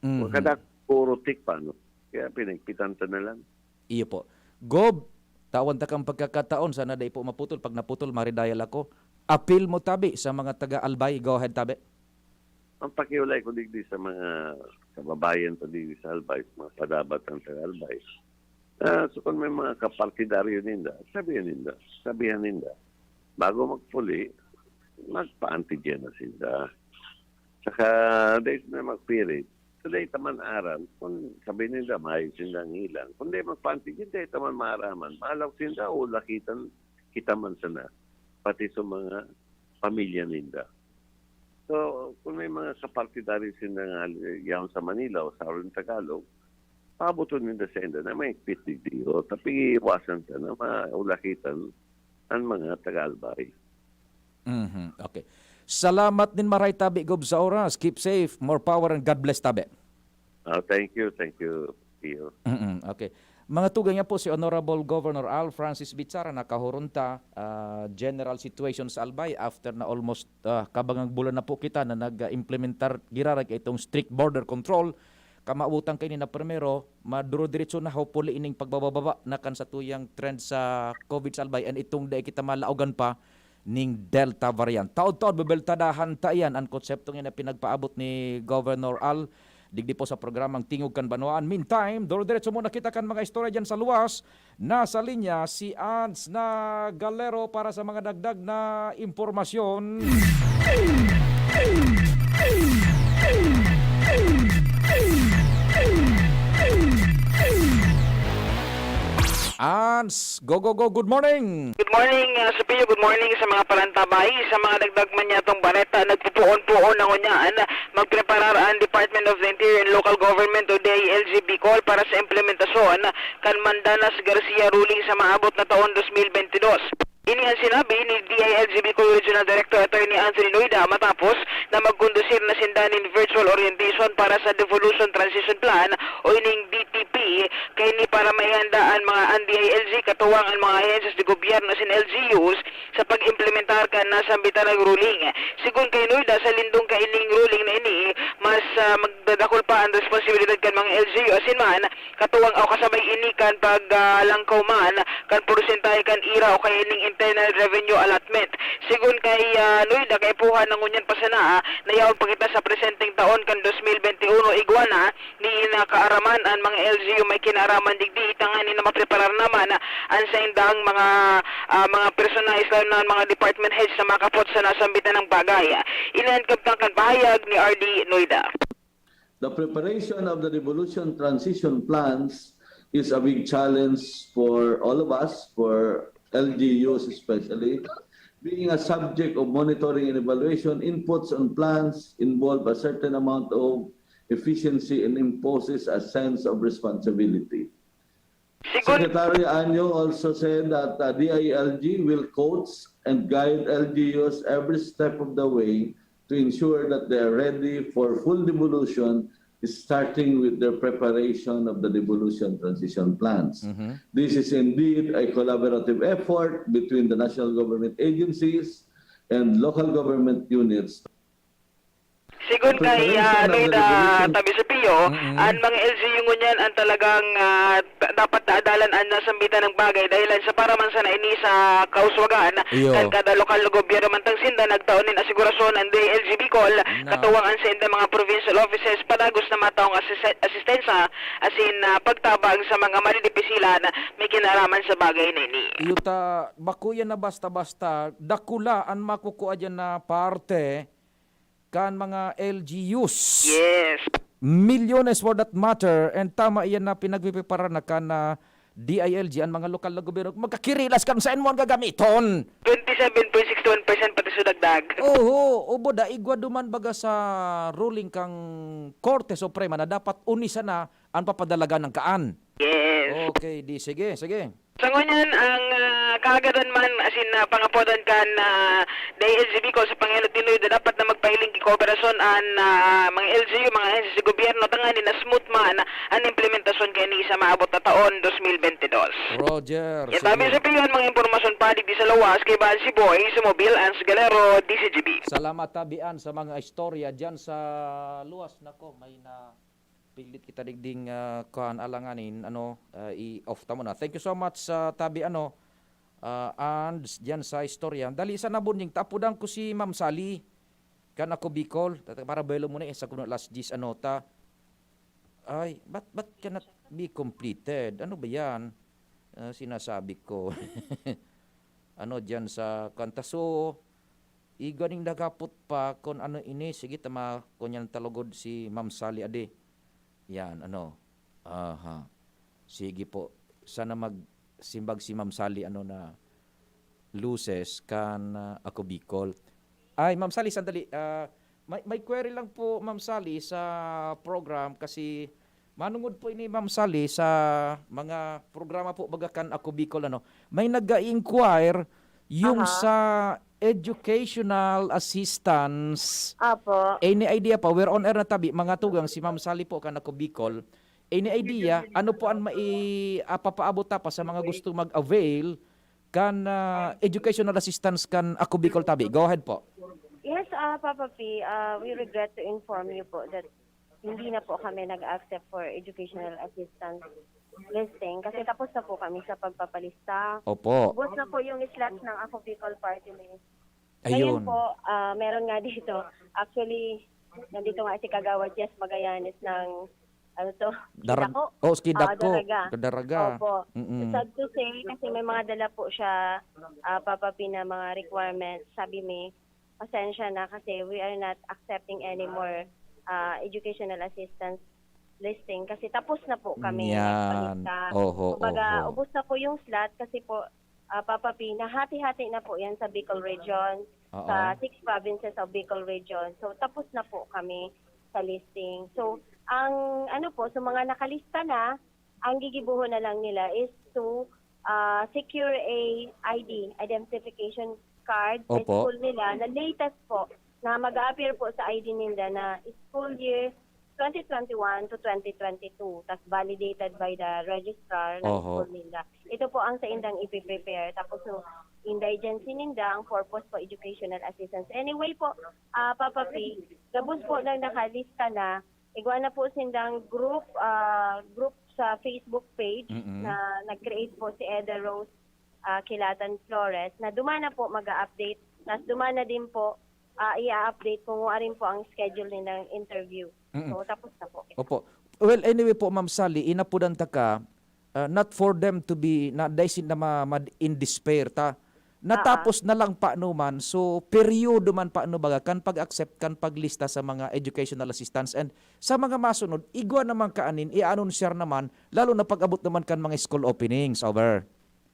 Mhm. Kada puro tik pa, no? Kaya pinagpitan ta na lang. Iyo po. Gob, tawan ta kang pagkakataon, sana dai po maputol. Pag naputol, maridayal ako. Apil mo tabi sa mga taga-Albay. Go ahead, tabi. Ang pakiulay ko digdi sa mga kababayan ta digdi sa Albay, sa mga padabatan sa Albay. Ah, so kung may mga kapartidaryo ninda, sabihan ninda, sabihan ninda, bago magpuli, magpa-antigen na sinda. Saka, dahil na magpirit, so dahil taman aram, kung sabi ninda, mayo sindang ilang, kung dahil magpa-antigen, dahil taman maaraman, malaw sinda o lakitan kita man sana, pati sa mga pamilya ninda. So, kung may mga kapartidaryo sinda nga yaon sa Manila o sa Aron Tagalog, paaboton ninda sa inda na may pitdigdiho, tapi iwasan ta na maulakitan ang mga taga-Albay. Mhm. Okay. Salamat nin maray, tabi, Gob, sa oras. Keep safe. More power and God bless, tabi. Ah, thank you, thank you, Pio. Mm-mm. Okay. Mga tugang, yan po si Honorable Governor Al Francis Bichara, nakahuron ta, ah, general situation sa Albay after na almost, ah, kabangang bulan na po kita na nag-implementar giraray kaitong strict border control. Kamawotan kaini na primero, maduro-diretso na, hopefully, ining pagbababa na kan satuyang trend sa COVID sa Albay, and itong dai kita malaogan pa ning Delta variant. Taod-taod, bebeltadahan ta iyan, an konseptong yan na pinagpaabot ni Governor Al digdi po sa programang Tingog kan Banwaan. Meantime, duro-diretso muna kita kan mga istorya dyan sa luwas. Nasa linya si Ans na Galero para sa mga dagdag na impormasyon. Ans, go, go, go. Good morning. Good morning, uh, Sophia. Good morning sa mga parantabay. Sa mga dagdag man niyatong bareta, nagpupuon-puon na ngunyan magpreparar ang Department of the Interior and Local Government o D I L G Bicol para sa implementasyon kan Mandanas Garcia ruling sa maabot na taon dos mil bentidós. Ini ang sinabi ni D I L G Bicol Regional Director Attorney Anthony Noida matapos na magkondusir na sinda nin virtual orientation para sa Devolution Transition Plan o ining D T P, kaini para maihanda an mga an D I L G katuwang an mga ahensyas de gobyerno asin L G Us sa pag-implementar kan nasambitan na ruling. Sigon kay Noida, sa lindong kaining ruling na ini, mas, ah, magdadakul pa an responsibilidad kan mga L G U asin man katuwang o kasabay ini kan pag, ah, langkaw man kan porsentahe kan ira o kaya ining internal revenue allotment. Sigon kay, ah, Noida, kaipuhan na ngunyan pa sana, ah, na yaon pa kita sa presenteng taon kan dos mil benti uno, igwa na ni nakaaraman an mga L G U may kinaaraman digdi, tanganing na mapreparar naman an saindang mga, ah, mga personahe, lalo na an mga department heads na makapot sa nasambitan na bagay. Ini an kabtang kan pahayag ni R D Noida. The preparation of the devolution transition plans is a big challenge for all of us, for L G Us especially. Being a subject of monitoring and evaluation, inputs on plans involve a certain amount of efficiency and imposes a sense of responsibility. Sigon, Secretary Anyo also said that uh, D I L G will coach and guide L G Us every step of the way to ensure that they are ready for full devolution, starting with their preparation of the devolution transition plans. Mhm. This is indeed a collaborative effort between the national government agencies and local government units. Sigon kay, ah, Loida Tabi Sapio, mm-hmm, ang mga L G U ngunyan ang talagang, ah, da-, dapat daadalan ang nasambitan ng bagay dahil sa para man sana ini sa kauswagan. Iyo. Kan kada lokal na gobyerno mantang sinda nagtao nin asigurasyon ang D I L G Bicol, na, katuwang ang sa inda mga provincial offices padagos na mataong asise-, asistensya, asin, ah, pagtabang sa mga madidipisilan may kinaraman sa bagay na ini. Iyo ta, bako yan na basta-basta, dakula an makukua diyan na parte kan mga L G Us. Yes. Milyones for that matter, and tama iyan na pinagpiprepara na kan, ah, D I L G, ang mga lokal na gobyerno. Magkakirilas kan saan mo ang gagamiton? Twenty-seven point six one percent pati sa dagdag. Oho, ubo da, igwa duman baga sa ruling kang Korte Suprema na dapat unisa na ang papadalagan ng kaan. Yes. Okay, di, sige, sige. Sa ngunyan, ang, ah, kaagadan man, asin, ah, pangapodan kan, ah, D I L G Bicol sa pangenot ni Loida, dapat na magpahiling ki kooperasyon an, ah, mga L G U, mga ahensya sa gobyerno, tanganing na smooth man an implementasyon kaini sa maabot na taon, dos mil bente dos. Roger, Yan, sige. Tabi sa piyon, mga impormasyon pa digdi sa lawas, kay Bansi Boy, Sumobil, Ans Galero, D C G B. Salamat, Tabi An, sa mga istorya diyan sa luwas. Nako, may na pilit kita digding, ah, kuan, alanganin, ano, ah, i-off ta muna. Thank you so much sa tabi, ano, ah, and diyan sa istorya. Dali sa nabunjing, tapudan ko si Ma'am Sally. Kan ako Bicol, tata-, para belo mo na eh, sa kuno last diyes, ano, ta. Ay, ba't, ba't ka not be completed? Ano ba yan? Ah, sinasabi ko. Ano, diyan sa kanta. So, igwa ning naghapot pa kun ano ini, sige ta ma-, kunyan ta lugod si Ma'am Sally adi. Yan, ano. Aha. Sige po. Sana magsimbag si Ma'am Sally, ano, na luces kan, ah, Ako Bicol. Ay, Ma'am Sally, sandali. Ah, may, may query lang po, Ma'am Sally, sa program kasi manungod po ini, Ma'am Sally, sa mga programa po, baga kan Ako Bicol, ano. May nag-inquire yung Aha. sa educational assistance. Apo. Any idea pa? We're on air na tabi, mga tugang, si Ma'am Sally po, kan Ako Bicol. Any idea? Ano po ang mai-, ah, papaabot ta pa sa mga gusto mag-avail kan, ah, educational assistance kan Ako Bicol tabi? Go ahead po. Yes, ah, Papa P, ah, we regret to inform you po that hindi na po kami nag-accept for educational assistance listing kasi tapos na po kami sa pagpapalista. Opo. Ubos na po yung slots ng Ako Bicol Party List. Ayun. Ngayon po, ah, meron nga dito. Actually, nandito nga si Kagawad Jess Magallanes ng, ano to, Dar-, Kidako. Oh, si Kidako. Ah, Daraga. Kadaraga. Opo. Mm-mm. Sad to say, kasi may mga dala po siya, ah, Papa P, na mga requirements. Sabi mi, "Pasensya na kasi we are not accepting any more, ah, educational assistance listing kasi tapos na po kami Yan. nagpalista." Oho, Kumbaga, oho. ubos na po yung slot kasi po, ah, Papa P, nahati-hati na po yan sa Bicol Region, Oo. sa six provinces of Bicol Region. So, tapos na po kami sa listing. So, ang ano po, so mga nakalista na, ang gigibuhon na lang nila is to, ah, secure a I D, identification card, sa Opo. school nila, na latest po, na mag-a-appear po sa I D ninda na school year twenty twenty-one to twenty twenty-two, tas validated by the registrar ng Oho. school ninda. Ito po ang sa indang ipiprepare. Tapos, so, inda agency ninda, ang purpose po, educational assistance. Anyway po, ah, Papa P, gabos po nang nakalista na, igwa na po sindang group, ah, group sa Facebook page Mm-mm. na nag-create po si Eda Rose, ah, Kilatan Flores, na duman na po mag-a-update. Tas duman na din po, ah, i-update kung ano rin po ang schedule nilang interview. Mm-mm. So, tapos na po. Opo. Well, anyway po, Ma'am Sally, inapudan ta ka, ah, not for them to be, na, dai sinda ma-, ma-, in despair ta. Natapos Ah, ah. na lang pa, no, man. So, peryodo man pa, no, baga, kan pag-accept, kan paglista sa mga educational assistance. And sa mga masunod, igwa naman kaanin, i-anunsiyar naman, lalo na pag-abot naman kan mga school openings, over.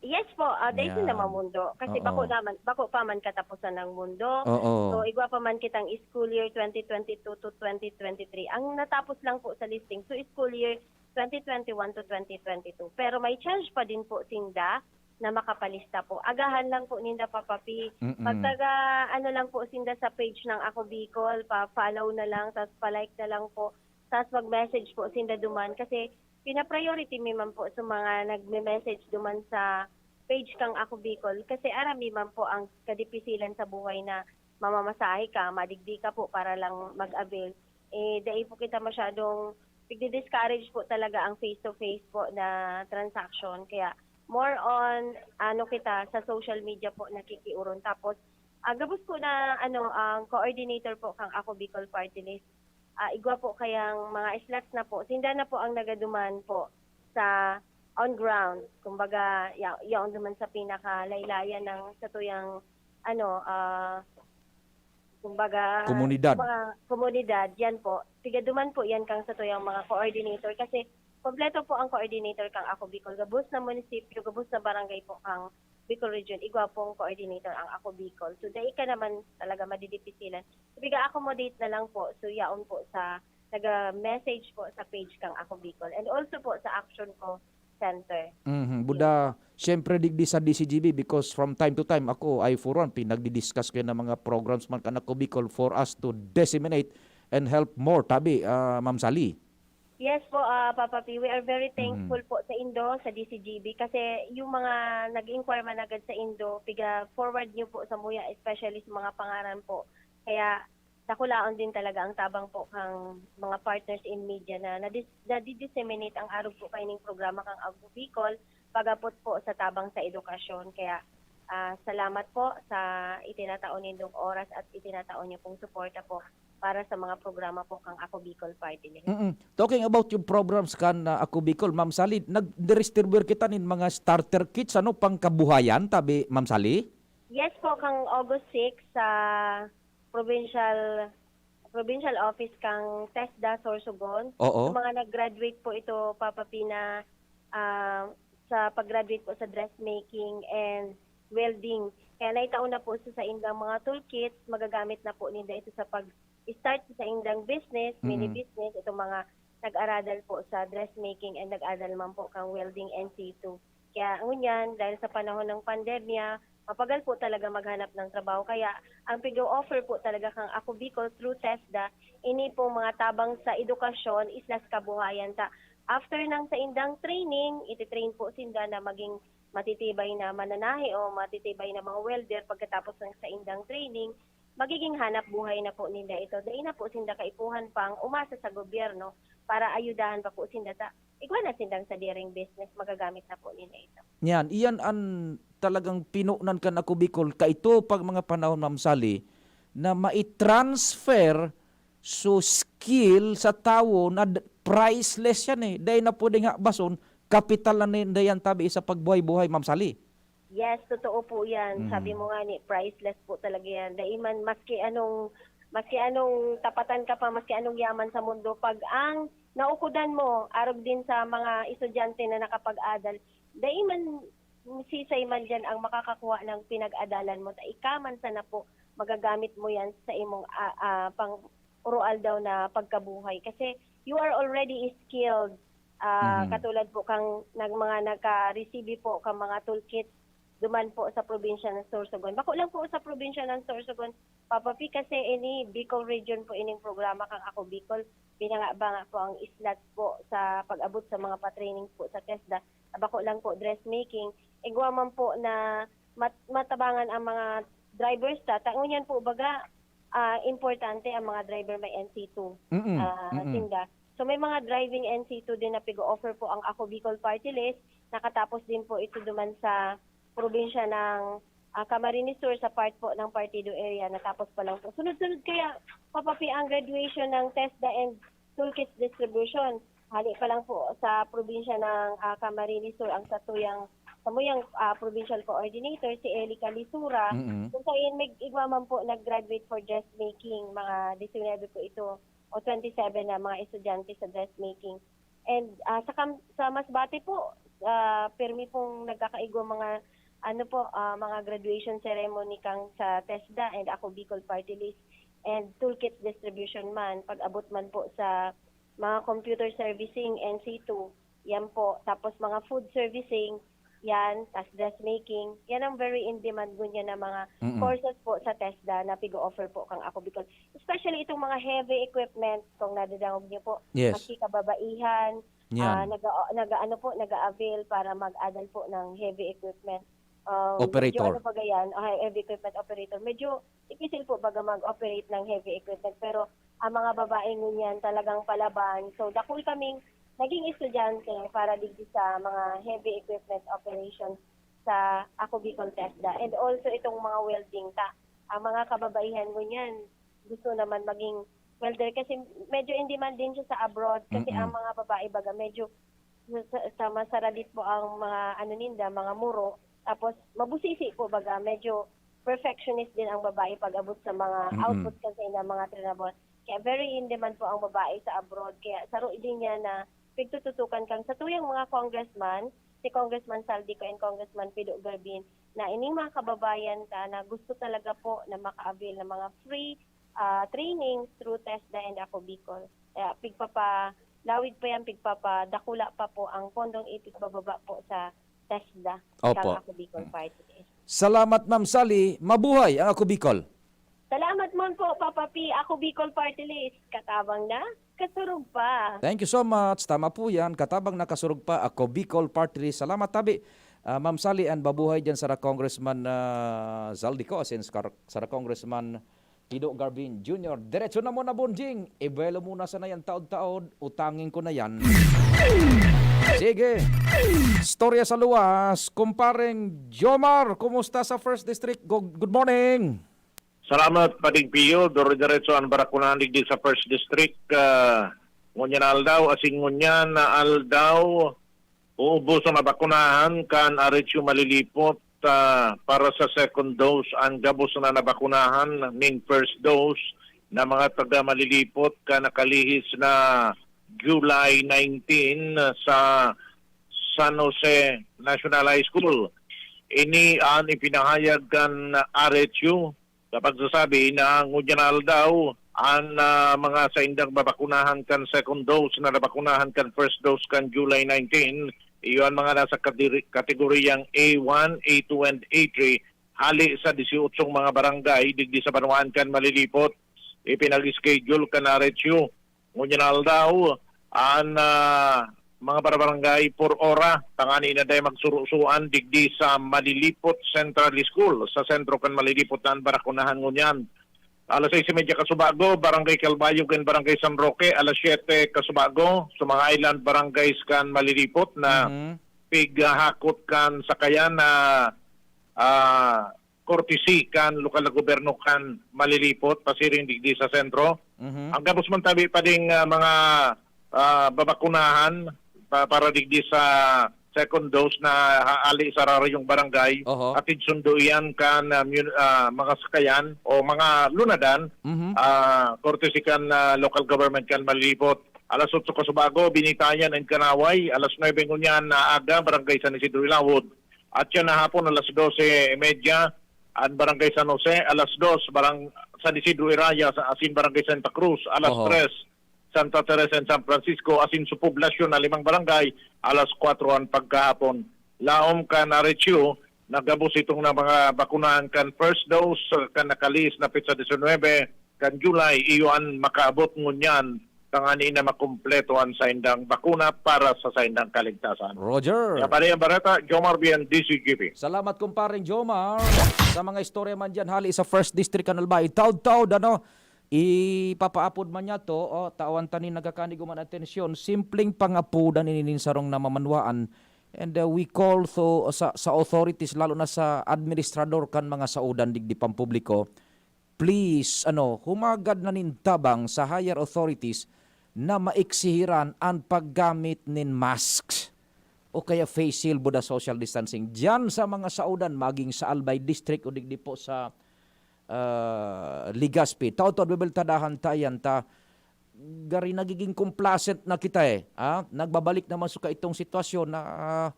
Yes po, ah, dai Yan. sinda mamundo. Kasi Oo. bako naman, bako pa man katapusan ng mundo. Oo. So, igwa pa man kitang school year twenty twenty-two to twenty twenty-three. Ang natapos lang po sa listing, so school year twenty twenty-one to twenty twenty-two. Pero may chance pa din po sinda na makapalista po. Agahan lang po ninda, Papa P. Mm-mm. Pag taga, ano lang po sinda sa page ng Ako Bicol, pa-follow na lang, tas pa-like na lang po, tas mag-message po sinda duman. Kasi pina-priority mi man po sa mga nagme-message duman sa page kang Ako Bicol. Kasi aram mi man po ang kadipisilan sa buhay na mamamasahe ka, madigdi ka po para lang mag-avail, eh, dai po kita masyadong, nagdi-discourage po talaga ang face-to-face po na transaction. Kaya more on, ano, kita sa social media po nakikiuron. Tapos, ah, gabos po na, ano, ang coordinator po kang Ako Bicol Party List, ah, igwa po kayang mga slots na po. Sinda na po ang nagaduman po sa on ground. Kumbaga, ya-, yaon duman sa pinakalaylayan ng satuyang, ano, ah, kumbaga, Komunidad. mga komunidad, yan po. Tiga duman po yan kang satuyang mga coordinator kasi kompleto po ang coordinator kang Ako Bicol. Gabos na munisipyo, gabos na barangay po kang Bicol Region. Igwa pong coordinator ang Ako Bicol. So, dai ka naman talaga madidipisilan. So, piga-accommodate na lang po. So, yaon po sa, naga-message po sa page kang Ako Bicol. And also po sa Action Ko Center. Mhm. Yes Buda, po. Siyempre, digdi sa D C G B, because from time to time, ako, I for one, pinagdi-discuss ko yan ng mga programs man kan Ako Bicol for us to disseminate and help more, tabi, ah, Ma'am Sally. Yes po, ah, Papa P, we are very Mhm. thankful po sa indo, sa D C G B, kasi yung mga nag-inquire man agad sa indo, piga-forward niyo po sa muya, especially sa mga pangaran po. Kaya dakulaon din talaga ang tabang po kang mga partners in media na nadis-, nadi-disseminate ang arog po kaining programa kang Ako Bicol, pag-apot po sa tabang sa edukasyon. Kaya, ah, salamat po sa itinatao nindong oras at itinatao niyo pong suporta po para sa mga programa po kang Ako Bicol Party List. Mm-mm. Talking about yung programs kan, ah, Ako Bicol, Ma'am Sally, nag-distribuer kita nin mga starter kits, ano, pangkabuhayan, tabi, Ma'am Sally? Yes po, kang August six sa provincial, provincial office kang TESDA Sorsogon. Oo. Sa mga nag-graduate po ito, Papa P, na, ah, sa pag-graduate po sa dressmaking and welding. Kaya naitao na po sa saindang mga toolkits, magagamit na po ninda ito sa pag-start sa saindang business, mini Mhm. business, itong mga nag-aradal po sa dressmaking and nag-aradal man po kang welding in situ. Kaya ngunyan, dahil sa panahon ng pandemya, mapagal po talaga maghanap ng trabaho. Kaya ang pig-o-offer po talaga kang Ako Bicol through TESDA, ini pong mga tabang sa edukasyon, islas kabuhayan. Ta, after ng saindang training, ititrain po sinda na maging matitibay na mananahi o matitibay na mga welder pagkatapos ng saindang training, magiging hanap buhay na po ninda ito. Dai na po sinda kaipuhan pang umasa sa gobyerno para ayudahan pa po sinda ta igwa na sindang sadiring business, magagamit na po ninda ito. Yan, iyan an talagang pinonan kan Ako Bicol. Kaito pag mga panahon, Ma'am Sally, na mai-transfer so skill sa tawo na d-, priceless yan eh. Dai na pwedeng habason, kapital na ninda yan tabi sa pagbuhay-buhay, Ma'am Sally. Yes, totoo po yan. Mm. Sabi mo nga ni, priceless po talaga yan. Dai man, maski anong, maski anong tapatan ka pa, maski anong yaman sa mundo, pag ang naukudan mo, arog din sa mga estudyante na nakapag-adal, dai man, sisay man dyan ang makakakuha ng pinag-adalan mo. Ta ika man sana po, magagamit mo yan sa imong, ah, ah, pang oroaldaw na pagkabuhay. Kasi you are already skilled, ah, Mhm. katulad po kang nag-, mga naka-receive po kang mga toolkits duman po sa probinsya ng Sorsogon. Bako lang po sa probinsya ng Sorsogon, Papa P, kasi ini Bicol region po ining programa kang Ako Bicol. Binanga-banga po ang slots po sa pag-abot sa mga pa-training po sa TESDA. Bako lang po dressmaking. Igwa man po na mat-, matabangan ang mga drivers ta. Ta ngunyan po, baga, ah, importante ang mga driver may N C two, Mm, ah, mm. sinda. So, may mga driving N C two din na pig-o-offer po ang Ako Bicol Party List. Nakatapos din po ito duman sa probinsya ng, ah, Camarines Sur, sa part po ng Partido area. Natapos pa lang po. Sunod-sunod kaya, Papa P, ang graduation ng TESDA and toolkits distribution. Hali pa lang po sa probinsya ng, ah, Camarines Sur ang satuyang, samuyang, ah, provincial coordinator, si Eli Calisura. Mm-mm. Kung sayon, may igwa man po nag-graduate for dressmaking, mga disinebe po ito o twenty-seven na mga estudyante sa dressmaking. And, ah, sa kam-, sa Masbate po, ah, pirmi pong nagkakaigwa mga, ano po, ah, mga graduation ceremony kang sa TESDA and Ako Bicol Party List and toolkit distribution man, pag-abot man po sa mga computer servicing, N C two, yan po. Tapos mga food servicing, yan, tas dressmaking. Yan ang very in demand ngunyan na mga Mm. courses po sa TESDA na pig-o-offer po kang Ako Bicol. Especially itong mga heavy equipment, kung nadadangog niyo po, Yes. maski kababaihan, Yan. ah, naga-, naga-, ano po, naga-avail para mag-adal po ng heavy equipment. um, medyo Operator. ano baga yan, ah, heavy equipment operator. Medyo difícil po baga mag-operate ng heavy equipment, pero ang mga babae ngunyan talagang palaban. So, dakul kaming naging estudyante para digdi sa mga heavy equipment operation sa Ako Bicol TESDA. And also itong mga welding ta. Ang mga kababaihan ngunyan gusto naman maging welder kasi medyo in demand din siya sa abroad kasi Mm. ang mga babae baga medyo sa, sa, sa masaradit po ang mga ano ninda, mga muro. Tapos mabusisi po baga, medyo perfectionist din ang babae pag-abot sa mga Mm-mm. output kasi na mga trinabuhan. Kaya very in demand po ang babae sa abroad. Kaya saro din niya na pigtututukan kan sa tuyang mga congressman, si Congressman Saldico and Congressman Pido Garbin, na ining mga kababayan ta na gusto talaga po na maka-avail ng mga free ah, training through TESDA and Ako Bicol. Kaya pigpapalawig pa yan, pigpapadakula pa po ang pondong ipigbababa po sa TESDA Opo. Kang Ako Bicol Party List. Salamat, Ma'am Sally. Mabuhay ang Ako Bicol. Salamat man po, Papa P. Ako Bicol Party List. Katabang na, kasurog pa. Thank you so much. Tama po yan. Katabang na, kasurog pa. Ako Bicol Party List. Salamat, tabi. Ah, Ma'am Sally, and mabuhay dyan sa Congressman ah, Zaldico, as in sa, sa Congressman Pido Garbin Junior. Diretso na muna, Bonjing. Ibuelo muna sana yan taod-taod. Utangin ko na yan. Sige. Storya sa luwas, kumpareng Jomar, kumusta sa First District? Good, good morning. Salamat, Pading Pio. Dire-diretso ang barakunahan digdi sa First District. Ah, ngunyan na aldaw, asin ngunyan na aldaw, uubos ang nabakunahan kan Arechio Malilipot, ah, para sa second dose. Ang gabos na nabakunahan ning first dose na mga taga Malilipot kan nakalihis na July nineteen sa San Jose National High School. Ini an ipinahayag kan Arechio sa pagsasabi na ngunyan na aldaw an, ah, mga saindang babakunahan kan second dose na nabakunahan kan first dose kan July nineteen, iyo an mga nasa kadiri-, kategoriyang A one, A two, and A three, hali sa disyotso mga barangay digdi sa banwaan kan Malilipot. Ipinag-schedule kan Arechio ngunyan na aldaw an, ah, mga barangay por ora, tangani na dai magsurusuan digdi sa Malilipot Central School, sa sentro kan Malilipot na an barakunahan ngunyan. Alas sais y media kasubago, Barangay Calbayog and Barangay San Roque. Alas siyete kasubago, sa mga island barangays kan Malilipot na Mhm. pighahakot kan sakayan na, ah, courtesy kan lokal na gobyerno kan Malilipot, pasiring digdi sa sentro. Mhm. Ang gabos man tabi pa ding, ah, mga, ah, babakunahan pa-, para digdi sa second dose na ha-, hali sa sararyong barangay. Oho. Hatid sundo iyan kan, ah, mun-, ah, mga sakayan o mga lunadan, Mhm. ah, courtesy kan, ah, local government kan Malilipot. Alas otso kasubago, Binitayan and Kanaway. Alas nuebe ngunyan na aga, Barangay San Isidro Ilawod. At yan na hapon, alas dose y media, ang Barangay San Jose, alas dos, Barang-, San Isidro Iraya, sa, asin Barangay Santa Cruz, alas Oho. tres, Santa Teresa and San Francisco, asin sa poblasyon na limang barangay, alas kwatro an pagkahapon. Laom kan Arechio, nagabos itong na mga bakunahan kan first dose, kan nakalihis na petsa disinwebe kan July, iyo an makaabot ngunyan tangani na makumpleto an saindang bakuna para sa saindang kaligtasan. Roger. Kaya pare ang bareta, Jomar Bien, D C G P. Salamat, kumpareng Jomar. Sa mga istorya man dyan, hali sa First District, kan Albay. Taod-taod, ano, ipapaapod man niya to, o, tawan ta nin nagkakanig man atensyon, simpleng pangapudan ini nin sarong namamanwaan. And, uh, we call to, sa, sa authorities, lalo na sa administrador kan mga saudan digdi pampubliko, please, ano, humagad na nin tabang sa higher authorities na maiksihiran an paggamit nin masks o kaya face shield buda social distancing diyan sa mga saudan, maging sa Albay District o digdi po sa, ah, Legazpi. Taod-taod bebeltadahan ta yan ta gari nagiging complacent na kita eh. Ah, nagbabalik naman sa kaitong sitwasyon na, ah,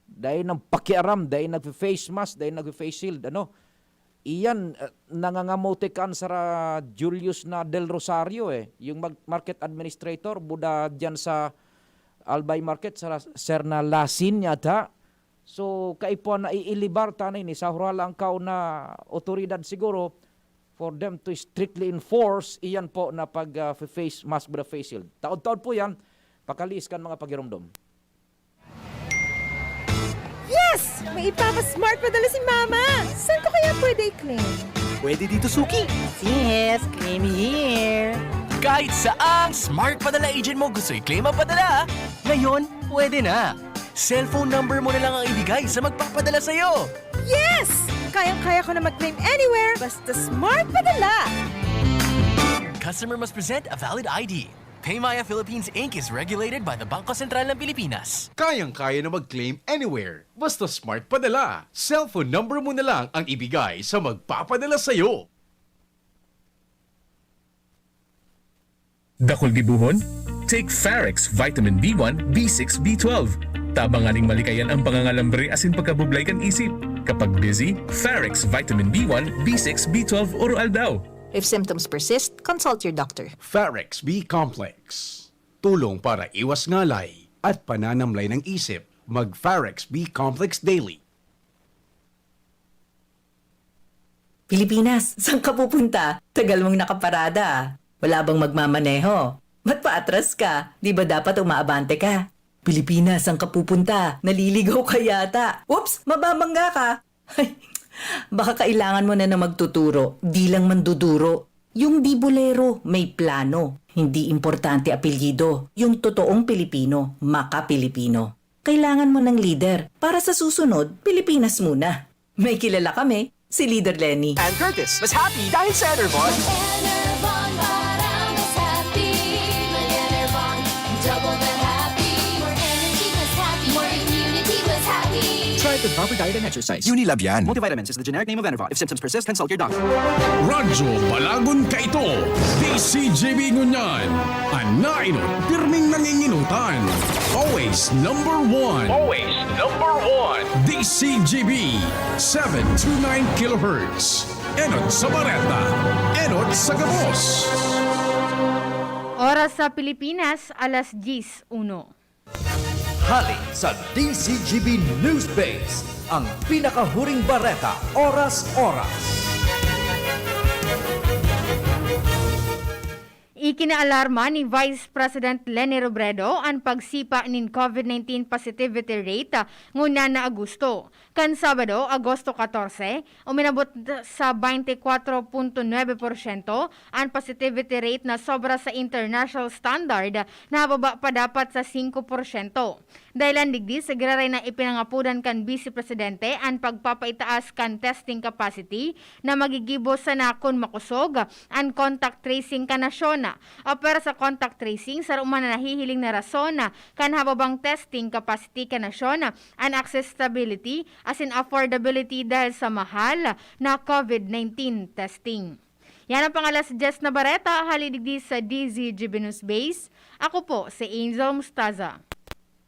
dai nang pakiaram, dai nagfe-face mask, dai nagfe-face shield, ano. Iyan, eh, nangangamote kan sara Julius na Del Rosario eh, yung mag-, market administrator, buda diyan sa Albay Market, sa Serna Lasin yata. So, kaipuhan na iilibar ta na ini sa hurala ang kao na otoridad siguro for them to strictly enforce iyan po na pag, ah, face mask with a face shield. Taod-taod po yan, pakaliis kan mga pagiromdom. Yes! May ipapa-Smart Padala si Mama! Saan ko kaya pwede i-claim? Pwede dito, Suki. Yes, claim here. Kahit saang Smart Padala agent mo gusto i-claim ang padala, ngayon, pwede na. Cellphone number mo na lang ang ibigay sa magpapadala sa'yo. Yes! Kayang-kaya ko na mag-claim anywhere, basta Smart Padala! Customer must present a valid I D. Paymaya Philippines Inc is regulated by the Bangko Sentral ng Pilipinas. Kayang-kaya na mag-claim anywhere. Basta Smart Padala. Cellphone number mo na lang ang ibigay sa magpapadala sa'yo. Dakul gibohon? Take Farex Vitamin B one, B six, B twelve. Tabang nganing malikayan ang pangangalambre asin pagkabublay kan isip. Kapag busy, Farex Vitamin B one, B six, B twelve oro-aldaw. If symptoms persist, consult your doctor. Farex B Complex. Tulong para iwas ngalay at pananamlay ng isip. Mag Farex B Complex Daily. Pilipinas, saan ka pupunta? Tagal mong nakaparada. Wala bang magmamaneho? Ba't paatras ka? Di ba dapat umaabante ka? Pilipinas, saan ka pupunta? Naliligaw ka yata. Oops, mababangga ka. Ay, baka kailangan mo na na magtuturo. Di lang manduduro. Yung di bolero, may plano. Hindi importante apelyido. Yung totoong Pilipino, maka-Pilipino. Kailangan mo ng lider para sa susunod, Pilipinas muna. May kilala kami, si Leader Leni. And Curtis, mas happy dahil sa Enervon. Enervon para mas happy. May Enervon, double the happy. More energy, mas happy. More immunity, mas happy. Try the proper diet and exercise. Unilab yan. Multivitamins is the generic name of Enervon. If symptoms persist, consult your doctor. Radyo Balagon Kaito, D C G B ngunyan. An nainot, pirming nanginginutan. Always number one. Always number one. D C G B, seven two nine kilohertz. Enot sa bareta, enot sa gabos. Oras sa Pilipinas, alas diyes uno. Hali sa D C G B News Base, ang pinakahuring bareta, oras-oras. Ikinaalarma ni Vice President Leni Robredo an pagsipa nin COVID nineteen positivity rate ngunyan na Agosto. Kan Sabado, Agosto katorse, uminabot sa baynte kwatro punto nuebe porsyento an positivity rate na sobra sa international standard na hababa pa dapat sa singko porsyento. Dahelan digdi, sa giraray na ipinangapodan kan Bise Presidente an pagpapaitaas kan testing capacity na magigibo sana kun makosog an contact tracing kan nasyon. Apwera sa contact tracing, saro man na nahihiling na rason kan hababang testing capacity kan nasyon an accessibility asin affordability dahil sa mahal na COVID nineteen testing. Yan ang pang-alas diyes na bareta, hali digdi sa D Z G B News Base. Ako po si Angel Mustaza.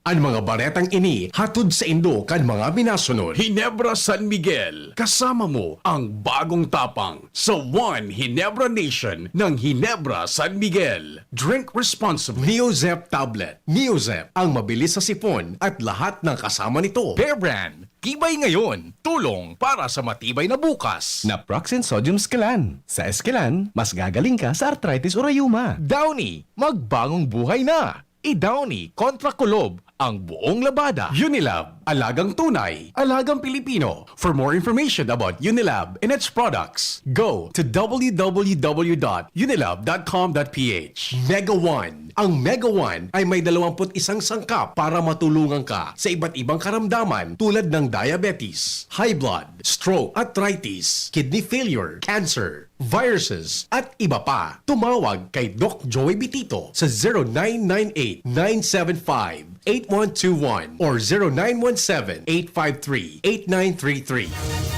An mga baretang ini hatod saindo kan mga minasunod. Ginebra San Miguel, kasama mo ang bagong tapang sa One Ginebra Nation ng Ginebra San Miguel. Drink responsibly. Neozep tablet. Neozep, ang mabilis sa sipon at lahat ng kasama nito. Bear Brand, tibay ngayon, tulong para sa matibay na bukas. Naproxen Sodium Esquilan. Sa Esquilan, mas gagaling ka sa arthritis o rayuma. Downy, magbagong buhay na. I-Downy kontra kulob ang buong labada. Unilab, alagang tunay, alagang Pilipino. For more information about Unilab and its products, go to w w w dot unilab dot com dot p h. Mega One. Ang Mega One ay may dalawampu't isang sangkap para matulungan ka sa iba't ibang karamdaman tulad ng diabetes, high blood, stroke, arthritis, kidney failure, cancer, viruses, at iba pa. Tumawag kay Doc Joey Bitito sa zero nine nine eight, nine seven five, eight one two one or zero nine one seven, eight five three, eight nine three three.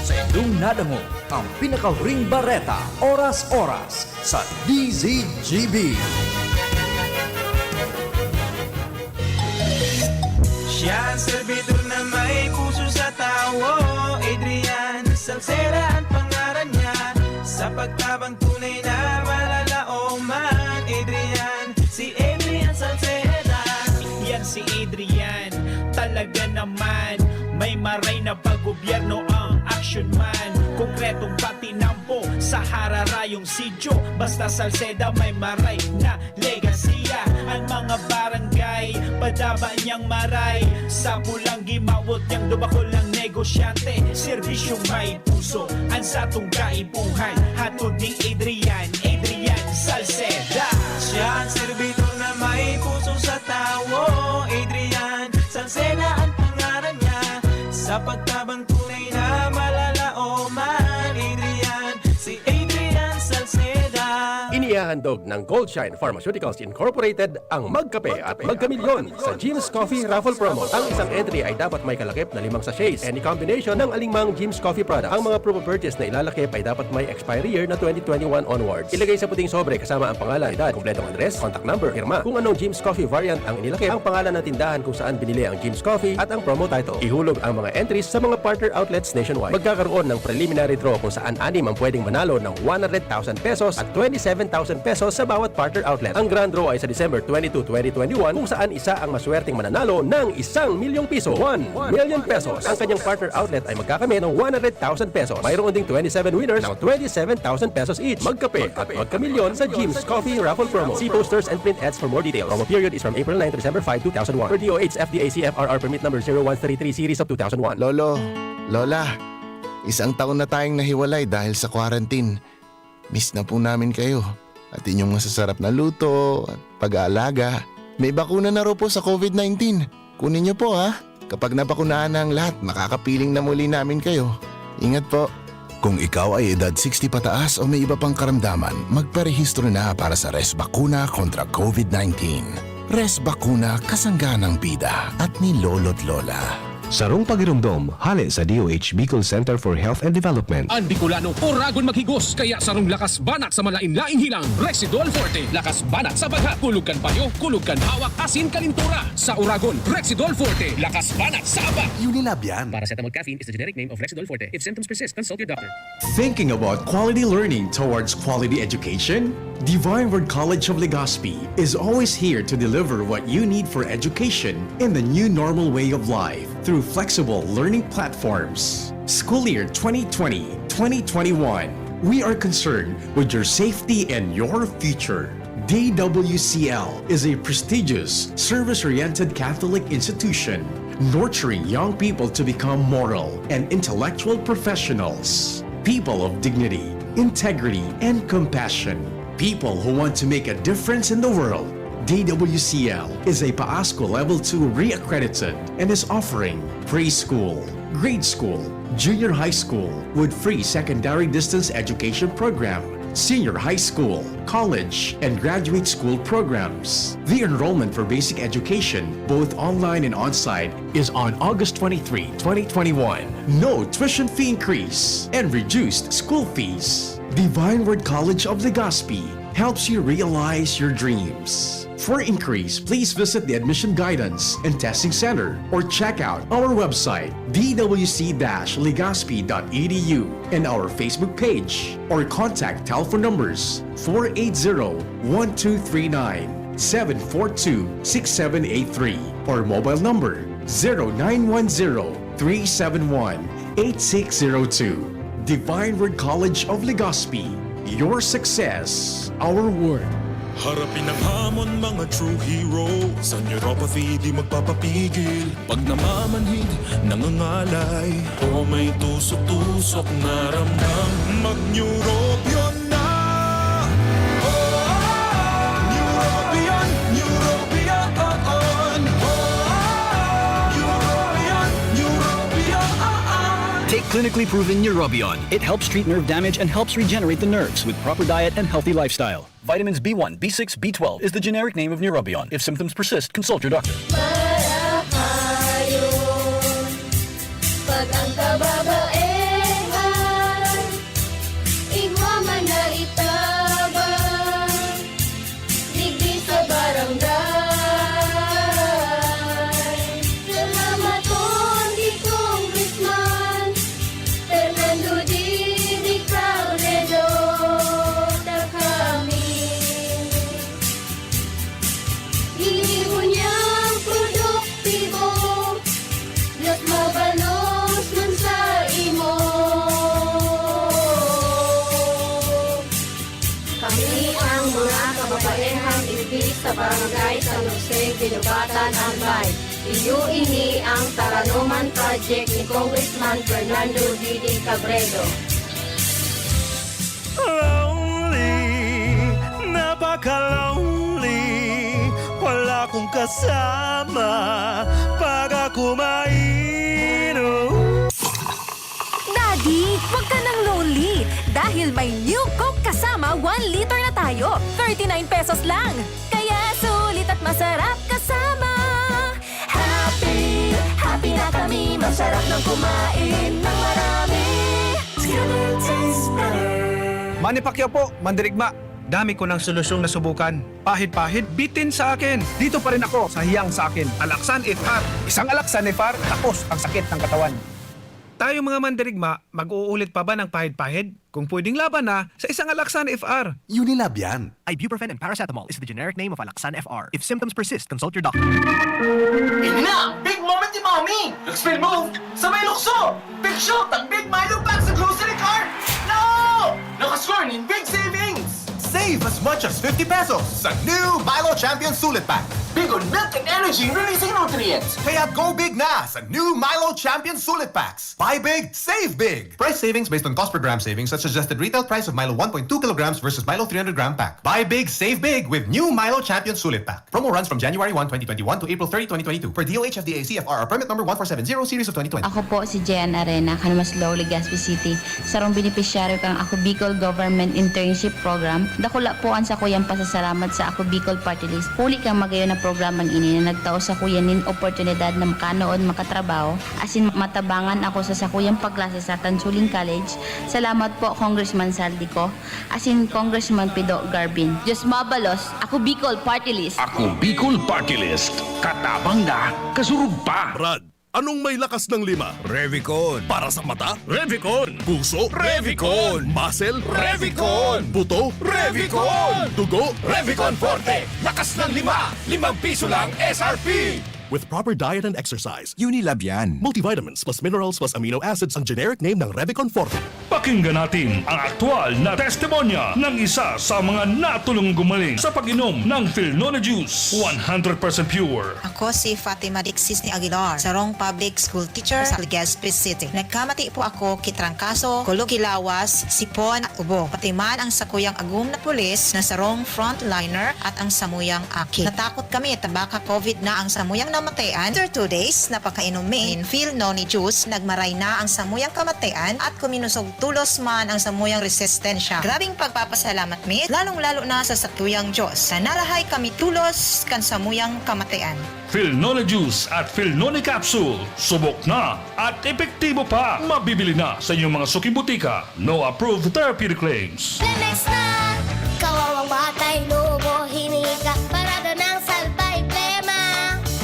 Sa indong nadangog ang pinakahuring bareta, oras-oras, sa D Z G B. Siya ang serbidor na may puso sa tawo. Adrian Salceda ang pangaran niya. Sa pagtabang tunay na malalaoman. Adrian, si Adrian Salceda. Yan si Adrian, talaga naman. May maray na paggobyerno ang action man. Konkretong patinampo sa hararayong sityo. Basta Salceda may maray na legasiya. Ang mga barangay, Padaba niyang maray, sa pulang gimawot niyang dumakol ang negosyante. Serbisyong may puso, ang satong kaipuhan. Hatod ni Adrian, Adrian Salceda. Siya ang servidor na may puso sa tawo. Adrian Salceda ang pangalan niya. Sa pagtabang tunay na malalaoman. Adrian, si Adrian Salceda. Inihahandog ng Goldshine Pharmaceuticals Incorporated ang Magkape at Magkamilyon sa Jim's Coffee Raffle Promo. Ang isang entry ay dapat may kalakip na limang sachets, any combination ng alinmang Jim's Coffee product. Ang mga proof of purchase na ilalakip ay dapat may expiry year na twenty twenty-one onwards. Ilagay sa puting sobre kasama ang pangalan, edad, kompletong address, contact number, pirma. Kung anong Jim's Coffee variant ang inilakip, ang pangalan ng tindahan kung saan binili ang Jim's Coffee at ang promo title. Ihulog ang mga entries sa mga partner outlets nationwide. Magkakaroon ng preliminary draw kung saan anim ang pwedeng manalo ng one hundred thousand pesos at twenty-seven thousand pesos sa bawat partner outlet. Ang grand draw ay sa December twenty-two, twenty twenty-one, kung saan isa ang maswerteng mananalo ng isang milyong piso, one million pesos. Ang kanyang partner outlet ay magkakamit ng one hundred thousand pesos. Mayroon ding twenty-seven winners ng twenty-seven thousand pesos each. Magkape at magkamilyon sa Jim's Coffee Raffle Promo. See posters and print ads for more details. Promo period is from April nine to December five, two thousand one. Per D O H F D A C F R R permit number zero one three three series of two thousand one. Lolo, Lola, isang taon na tayong nahiwalay dahil sa quarantine. Miss na po namin kayo at inyong masasarap na luto at pag-aalaga. May bakuna na raw po sa covid nineteen. Kunin niyo po, ha? Kapag nabakunahan na ang lahat, makakapiling na muli namin kayo. Ingat po. Kung ikaw ay edad sixty pataas o may iba pang karamdaman, magparehistro na para sa Res Bakuna kontra covid nineteen. Res Bakuna, kasangga ng bida at ni Lolo't Lola. Sarong pagiromdom, hale sa D O H Bicol Center for Health and Development. An Bicolano, oragon maghigos, kaya sarong lakas banat sa malain-laing hilang, Rexidol Forte. Lakas banat sa baghat, kulog kan payo, kulog kan hawak, asin kalintura. Sa oragon, Rexidol Forte. Lakas banat sa abak. Unilab yan. Paracetamol caffeine is the generic name of Rexidol Forte. If symptoms persist, consult your doctor. Thinking about quality learning towards quality education? Divine Word College of Legazpi is always here to deliver what you need for education in the new normal way of life through flexible learning platforms. School year twenty twenty, twenty twenty-one, we are concerned with your safety and your future. D W C L is a prestigious, service-oriented Catholic institution nurturing young people to become moral and intellectual professionals, people of dignity, integrity, and compassion, people who want to make a difference in the world. D W C L is a PAASCU Level two re-accredited and is offering preschool, grade school, junior high school with free secondary distance education program, senior high school, college, and graduate school programs. The enrollment for basic education, both online and on-site, is on August twenty-three, twenty twenty-one. No tuition fee increase and reduced school fees. Divine Word College of Legazpi helps you realize your dreams. For inquiries, please visit the Admission Guidance and Testing Center or check out our website, D W C dash legazpi dot E D U, and our Facebook page, or contact telephone numbers four eight zero, one two three nine, seven four two, six seven eight three, or mobile number zero nine one zero, three seven one, eight six zero two. Divine Word College of Legazpi, your success, our work. Harapin ang hamon, mga true hero. Sa neuropathy, di magpapapigil. Pag namamanhid, nangangalay, o may tusok-tusok na ramdam, mag-Neurobion na! Oh, oh, oh. Neurobion, Neurobion, oh, oh. Neurobion, Neurobion, oh, oh. Take clinically proven Neurobion. It helps treat nerve damage and helps regenerate the nerves with proper diet and healthy lifestyle. Vitamins B one, B six, B twelve is the generic name of Neurobion. If symptoms persist, consult your doctor. Marahayon, pag ang kababaehan, igwa man na itabang, digdi sa barangay. Salamaton ki Congressman Fernando Didi Cabredo, ta kami. Ini ngunyan produkto. Kay kinubatan ang live. Iyo ini ang Taranoman Project ni Congressman Fernando Didi Cabredo. Lonely, napaka-lonely. Wala kong kasama pag ako mainom. Daddy, wag ka nang lonely dahil may new Coke kasama one liter na tayo. Thirty-nine pesos lang. Kaya sulit at masarap kasama. Happy, happy na kami. Masarap nang kumain ng marami. It's gonna taste better. Manny Pacquiao po, mandirigma. Dami ko ng solusyong nasubukan. Pahid-pahid, bitin sa akin. Dito pa rin ako sa hiyang sa akin. Alaksan F R. Isang Alaksan F R, tapos ang sakit ng katawan. Tayo mga mandirigma, mag-uulit pa ba ng pahid-pahid? Kung pwedeng laban na, sa isang Alaksan F R. Unilab yan. Ibuprofen and paracetamol is the generic name of Alaxan F R. If symptoms persist, consult your doctor. Ini na ang big moment ni Mommy! Nag-spin move sa may lukso! Big shot ang Big Milo Pack sa grocery cart! No! Nakascore nin big savings! Save as much as fifty pesos sa new Milo Champion Sulit Pack. Big on milk and energy releasing nutrients! Kaya go big na sa new Milo Champion Sulit Packs. Buy big, save big. Price savings based on cost per gram savings at suggested retail price of Milo one point two kilograms versus Milo three hundred gram pack. Buy big, save big with new Milo Champion Sulit Pack. Promo runs from January one, twenty twenty-one to April thirty, twenty twenty-two, per D O H F D A C F R or permit number one four seven zero series of twenty twenty. Ako po si Jean Arena, kan Maslog, Legazpi City. Sarong benepisyaryo kan Ako Bicol Government Internship Program. Dakula po an sakuyang pasasalamat sa Ako Bicol Party List. Huli kan magayon na programang ini na nagtao sakuya nin oportunidad na makanood, makatrabaho, asin matabangan ako sa sakuyang pagklase sa Tansuling College. Salamat po, Congressman Saldico, asin Congressman Pido Garbin. Diyos mabalos, Ako Bicol Party List. Ako Bicol Party List. Katabang na, kasurog pa. Brad, anong may lakas ng lima? Revicon. Para sa mata? Revicon. Puso? Revicon. Muscle? Revicon. Buto? Revicon. Dugo? Revicon Forte. Lakas ng lima. Limang piso lang S R P. With proper diet and exercise. Unilab yan. Multivitamins plus minerals plus amino acids ang generic name ng Revicon Forte. Pakinggan natin ang aktual na testimonya ng isa sa mga natulong gumaling sa pag-inom ng Filnone Juice. One hundred percent pure. Ako si Fatima Dixis ni Aguilar, sarong public school teacher sa Legazpi City. Nagkamati po ako ki trangkaso, kulog ki lawas, sipon at ubo. Pati man ang sakuyang agom na pulis na sarong frontliner at ang samuyang aki. Natakot kami ta baka COVID na ang samuyang namatayan. After two days na pagkainom mi nin Filnone Juice, nagmaray na ang samuyang kamatayan at kuminusog tulos man ang samuyang resistensya. Grabing pagpapasalamat mi, lalong-lalo na sa satuyang Diyos. Sa narahay kami tulos kan samuyang kamatayan. Filnone Juice at Filnone Capsule. Subok na at epektibo pa. Mabibili na sa inyong mga suking butika. No approved therapeutic claims. Lemex na! Kawawang batay, lubo, hininga, parada ng salbay, plema.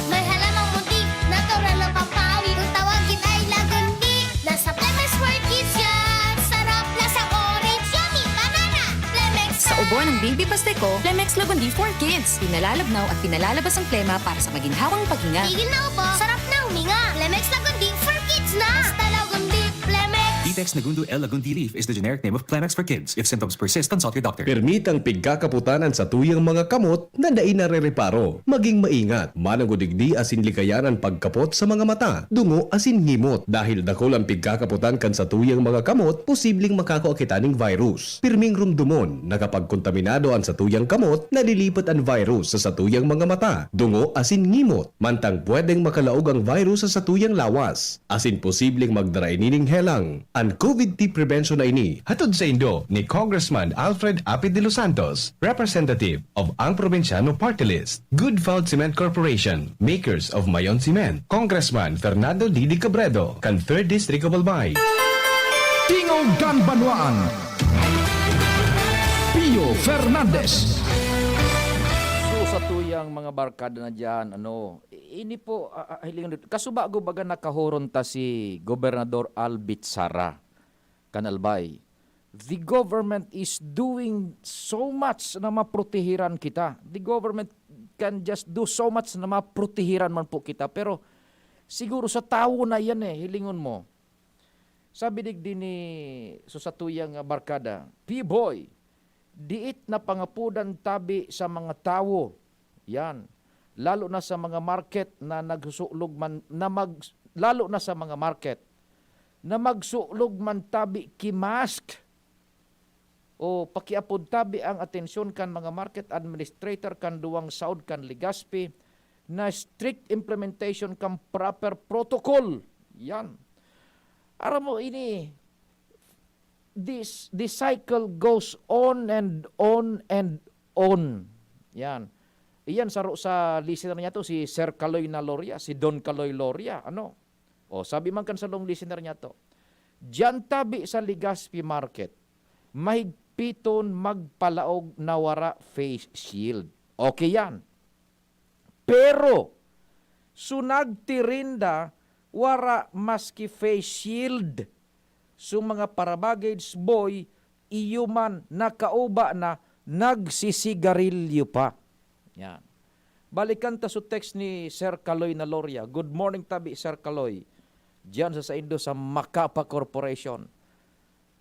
May halamang muntik, natural ng pampawi. Kung tawagin ay lagundi, nasa Lemex for Kids yan. Sarap na sa orange, yummy, banana. Lemex Sa ubo ng baby Pasteco, Lemex Lagundi for Kids. Pinalalabnaw at pinalalabas ang plema para sa maginhawang paghinga. Tigil na ubo, sarap na huminga. Lemex Lagundi for Kids na. Basta Lagundi, Lemex. Detex Nagundo L Lagundi leaf is the generic name of Clemex for kids. If symptoms persist, consult your doctor. Permitang pigkakaputan an satuyang mga kamot na dai narereparo. Maging maingat, mananggod digdi asin likayan an pagkapot sa mga mata, dungo asin ngimot dahil dakul an pigkakaputan kan satuyang mga kamot, posibleng makakua kita ning virus. Pirming rumdomon na kapag kontaminado an satuyang kamot, nalilipat an virus sa satuyang mga mata, dungo asin ngimot, mantang pwedeng makalaog ang virus sa satuyang lawas. Asin posibleng magdara ini ning helang. An COVID T prevention na ini hatod saindo ni Congressman Alfred Apid de los Santos, representative of Ang Probinsyano Party List, Good Found Cement Corporation, makers of Mayon Cement, Congressman Fernando Didi Cabredo, kan Third District of Albay. Tingog kan Banwaan, Pio Fernandez. So, sa tuyang mga barkada na dyan, ano, ini po, ah, ah, hilingon dito, kasubago baga nakahoron ta si Gobernador Albit Sara kan Albay. The government is doing so much na maprotehiran kita. The government can just do so much na maprotehiran man po kita. Pero siguro sa tawo na yan eh, hilingon mo. Sabi digdi ni, so sa tuyang, ah, barkada, "P-Boy, diit na pangapodan tabi sa mga tawo." Yan. lalo na sa mga market na nagsusulog man, na mag-, lalo na sa mga market na magsulog man tabi ki mask. O pakiapod tabi ang atensyon kan mga market administrator kan duwang saod kan Legazpi na strict implementation kan proper protocol. Yan. Aram mo, ini, this, this cycle goes on and on and on. Yan. Iyan saro sa listener niya to, si Sir Kaloy na Loria, si Don Kaloy Loria. Ano? O, sabi man kan sarong listener niya to, "Diyan tabi sa Legazpi Market, mahigpiton magpalaog na wara face shield." Okay yan. Pero, so nagtirinda, wara maski face shield. So mga parabaggage boy, iyo man, nakauba na, nagsisigarilyo pa. Yan. Balikan ta so text ni Sir Kaloy na Loria. Good morning tabi, Sir Kaloy. Diyan sa saindo sa Macapa Corporation.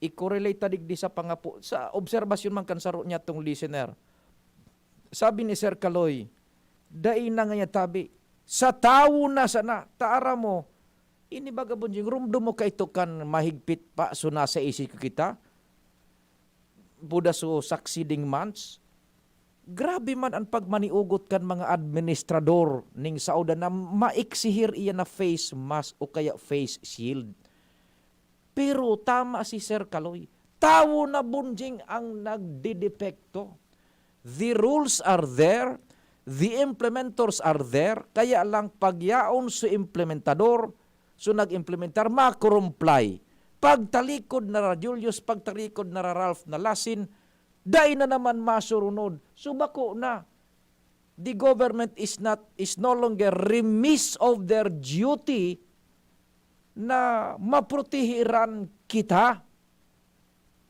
I-correlate ta digdi sa pangapo-, sa obserbasyon man kan saro niya tong listener. Sabi ni Sir Kaloy, "Dai na ngaya tabi. Sa tawo na sana, ta aram mo, ini baga bunjing, rumdom mo kaito kan mahigpit pa, so nasa isip ko kita, buda so succeeding months." Grabe man an pagmaniugot kan mga administrador ning saodan na maeksihir iyan na face mask o kaya face shield. Pero tama si Sir Kaloy. Tawo na bunjing ang nagdedepekto. The rules are there, the implementors are there, kaya lang pagyaon so implementador, so nag-implementar, makurumply. Pagtalikod na ra Julius, pagtalikod na ra Ralph na Lasin, dai na naman masurunod. So bako na. The government is not, is no longer remiss of their duty na maprotehiran kita.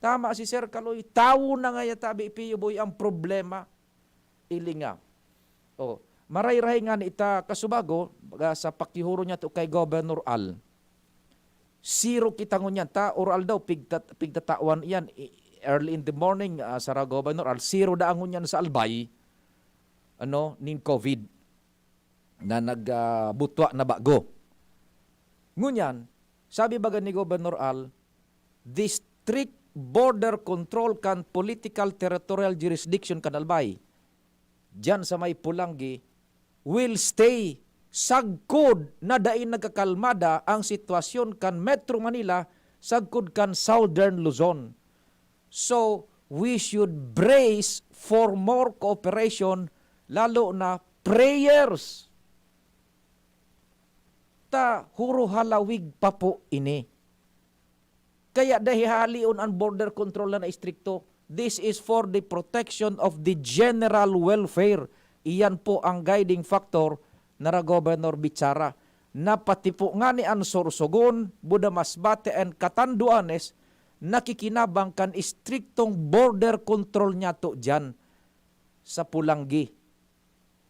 Tama si Sir Kaloy, tawo na ngaya tabi, Pio Boy, ang problema. Ilinga. Oh, maray-rahay ngani ta kasubago, baga sa pakihuro niya to kay Governor Al. Zero kita ngunyan ta, or aldaw, pigtat-, pigtatawan iyan, i-, early in the morning, ah, sara Governor Al, zero daa ngunyan sa Albay, ano, nin COVID na nag, ah, butwa na bago. Ngunyan, sabi baga ni Governor Al, the strict border control kan political territorial jurisdiction kan Albay, diyan sa may Polangui, will stay sagkod na dai nagkakalmada ang sitwasyon kan Metro Manila sagkod kan Southern Luzon. So, we should brace for more cooperation, lalo na prayers. Ta huro halawig pa po ini. Kaya dai hahaleon an border control na istrikto. This is for the protection of the general welfare. Iyan po ang guiding factor na ra Governor Bichara. Na pati po ngani an Sorsogon, Buda Masbate and Catanduanes nakikinabang kan istriktong border control niyato diyan sa Polangui.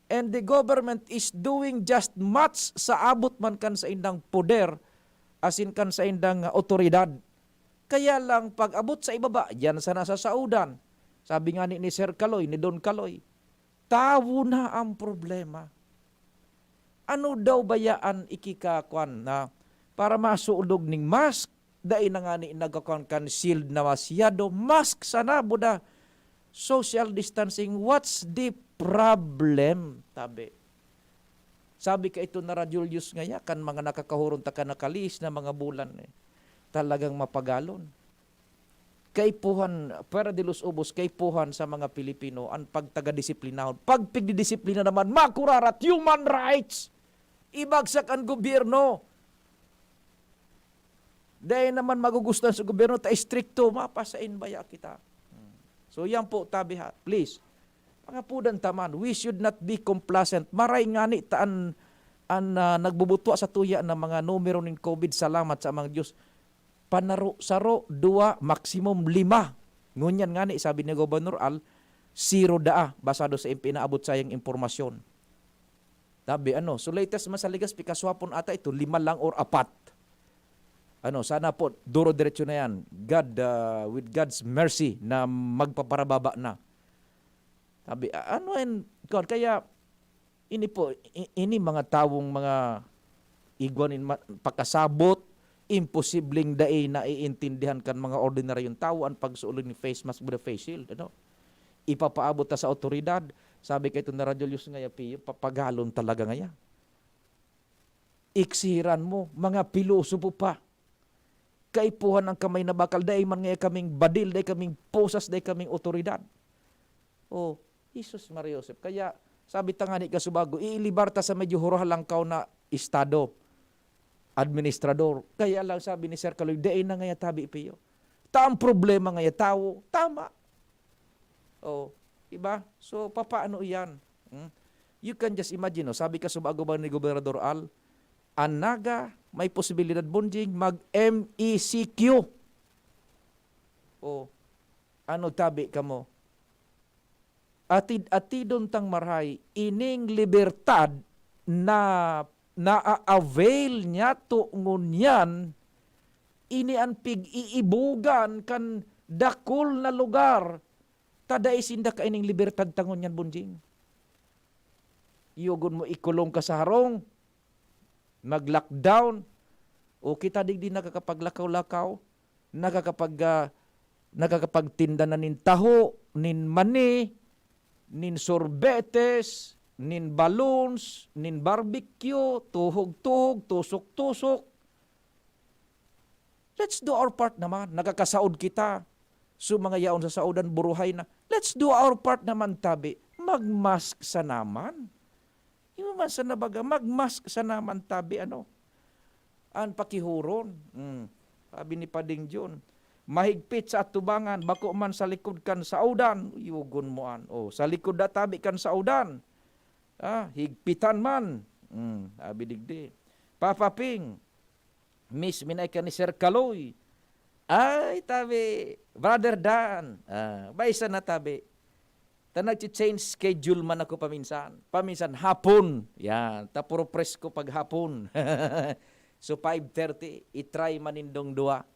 And the government is doing just much sa abot man kan saindang poder, asin kan saindang otoridad. Kaya lang, pag-abot sa ibaba, diyan sana sa saodan. Sabi ngani ni Sir Kaloy, ni Don Kaloy, tawo na ang problema. Ano daw baya an ikikakwan na para masulog ning mask? Dai na ngani nagkakwan kan shield na masyado. Mask sana, buda. Social distancing, what's the problem? Tabi. Sabi ka ito na Ra Julius ngaya, kan mga nakakahuron ta ka nakalihis na mga bulan, eh. Talagang mapagalon. Kaipuhan, fuera de los ubos, kaipuhan sa mga Pilipino, ang pagtagadisiplinahon. Pagpigdidisiplina naman, makurarat, human rights! Ibagsak ang gobyerno. Dai naman magugustuhan sa gobyerno, ta istrikto, mapasain baya kita. Hmm. So, yan po, tabi ha. Please, pangapudan ta man, we should not be complacent. Maray ngani ta an, an, ah, nagbubutwa sa tuya na mga numero ning COVID, salamat sa mga Diyos. Panaro, saro, duwa, maximum lima. Ngunyan ngani, sabi ni Gobernador Al, zero daa, basado sa imp-, inaabot sayang impormasyon. Tabi, ano, so latest man sa Legazpi, kaswapon ata ito, lima lang or apat. Ano, sana po, duro-diretso na yan. God, ah, with God's mercy, na magpaparababa na. Tabi, a-, ano yan, kuwan, kaya, Ini po, i-, ini mga tawong mga igwa nin ma-, pakasabot, imposibleng dai naiintindihan kan mga ordinaryong tawo an pagsuot nin face mask with a face shield, ano? Ipapaabot ta sa awtoridad, sabi kay itong na Radyo Diyos ngaya, Pio, papagalon talaga ngaya. Iksihiran mo, mga pilosopo pa. Kaipuhan ang kamay na bakal, dai man ngaya kaming badil, dai kaming posas, dai kaming awtoridad. Oh, Jesus, Maria Joseph. Kaya, sabi ta ngani kasubago, iilibar ta sa medyo huro-halangkaw na estado, administrador. Kaya lang sabi ni Sir Kaloy, "Dai na ngaya tabi, Pio. Ta ang problema ngaya tawo, tama." Oh, diba? So, papaano iyan? Hmm? You can just imagine, no? Sabi kasubago ba ni Gobernador Al, "An Naga may posibilidad, Bonjing, mag-M E C Q." Oh, ano tabi kamo? Atid-atidon tang marahay, ining libertad na naa-avail niya to ngunyan, ini an pig-iibogan kan dakul na lugar. Ta dai sinda kaining libertad ta ngunyan, Bonjing. Yugon mo ikulong ka sa harong, mag-lockdown, o kita digdi nakakapaglakaw-lakaw, nakakapag-, ah, nakakapagtinda na nin taho, nin mani, nin sorbetes, nin balloons, nin barbecue, tuhog-tuhog, tusok-tusok. Let's do our part naman. Nakakasaod kita. So, mga yaon sa saodan, buruhay na. Let's do our part naman, tabi. Mag-mask sa naman. Yung man sa nabaga, mag-mask sa naman, tabi, ano? An pakihuron. Hmm. Sabi ni Pading John, "Mahigpit sa atubangan, bako man sa likod kan saodan." Yugon mo an. Oh, sa likod da tabi kan saodan. Ah, higpitan man. Hmm, sabi digdi. Papa Ping, miss mi na ika ni Sir Kaloy. Ay, tabi, Brother Dan. Ah, baisa na tabi. Ta nagchi-change schedule man ako paminsan. Paminsan hapon. Yan, ta puro presko pag hapon. So, five thirty, i-try man nindong duwa.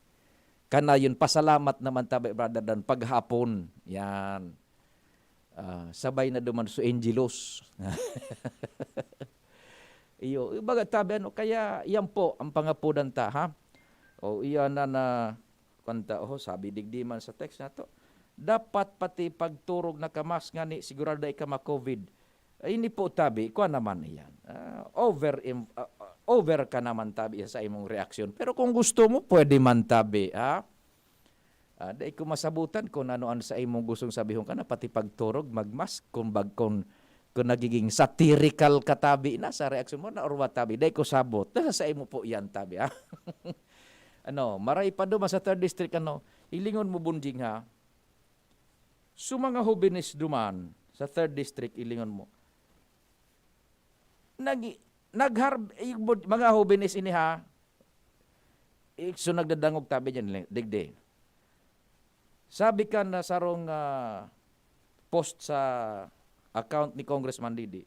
Kanayon, pasalamat naman tabi, Brother Dan, pag hapon. Yan. Ah, sabay na duman so Angelos. Iyo, ibaga tabi, ano, kaya yan po ang pangapudan ta, ha? O, iyan na na, kanta, oh, sabi digdi man sa text na to, dapat pati pagturog na ka mask ngani, sigurado dai ka ma-covid. Ay, ini po tabi, kuha naman iyan. Ah, over im-, ah, ah, over ka naman tabi sa imong reaksyon. Pero kung gusto mo, pwede man tabi, ha? Ah, dai ko masabutan kung ano ang sa imong gustong sabihon ka na, pati pagturog, magmask, kung bag-, kung, kung nagiging satirical ka tabi na sa reaksyon mo na or what tabi, dai ko sabot. Nasa sa imo po yan tabi, ha? Ano, maray pa duman sa third district, ano, hilingon mo, Bunjing, ha? So, mga hobenes duman sa third district, hilingon mo. Nag-, nagharb-, yung bu-, mga hobenes ini, ha? Eh, so, nagdadangog tabi dyan, li-, digdi. Sabi kan na sarong, ah, post sa account ni Congressman Didi,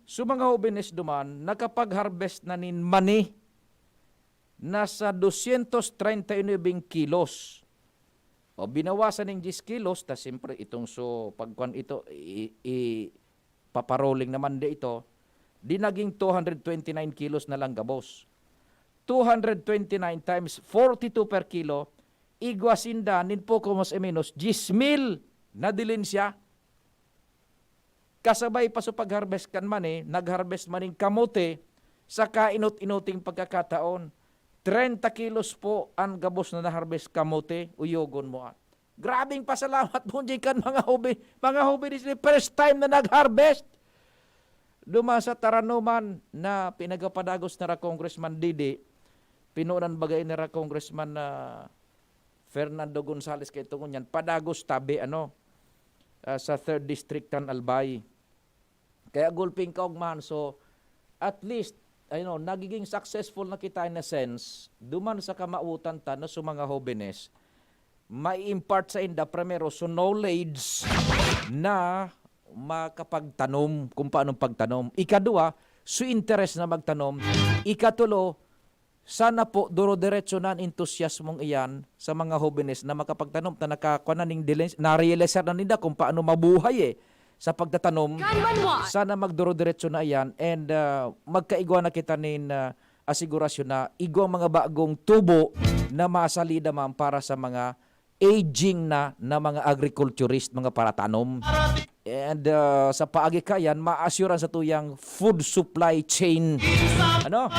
so, mga hobenes duman, nakapag-harvest na nin mani, nasa dosyentos treinta y nuebe kilos. O, binawasan ning diyes kilos, ta siyempre, itong so, pagkwan ito, i-, i-, paparoling naman di ito, di naging two hundred twenty-nine kilos na lang gabos. Two hundred twenty-nine times forty-two per kilo, igwa sinda nin poko mas e menos, diyes mil na dilin siya. Kasabay pa sa pag-harvest kan mani, nag-harvest man nin kamote sa kainot-inoting pagkakataon. Treinta kilos po an gabos na na-harvest kamote, uyogon mo, ah. Grabing pasalamat po dyan kan mga hobi, mga hobi ni first time na nag-harvest. Duman sa taranuman na pinagapadagos na ra Congressman Didi, pinunan bagay na ra Congressman na Fernando Gonzales kay tungon niyan, padagos tabi, ano, ah, sa third district kan Albay. Kaya gulping kaugmahan. So, at least, you know, nagiging successful na kita in a sense, duman sa kamawotan ta na sa mga hobenes, mai-impart sa inda primero so knowledge na makapagtanom, kung paano pagtanom. Ikadua, so interes na magtanom. Ikatulo, sana po, duro-diretso na an entusiasmong iyan sa mga hobenes na makapagtanom ta nakakuha na ning dilen-, na-realize na ninda kung paano mabuhay, eh. sa pagtatanom. Sana magduro-diretso na iyan and, ah, magkaigwa na kita nin, ah, asigurasyon na igwang mga bagong tubo na masalida man para sa mga aging na, na mga agriculturist, mga paratanom. And, ah, sa paagi kayan, ma-assurean sa tuyang food supply chain. Ano?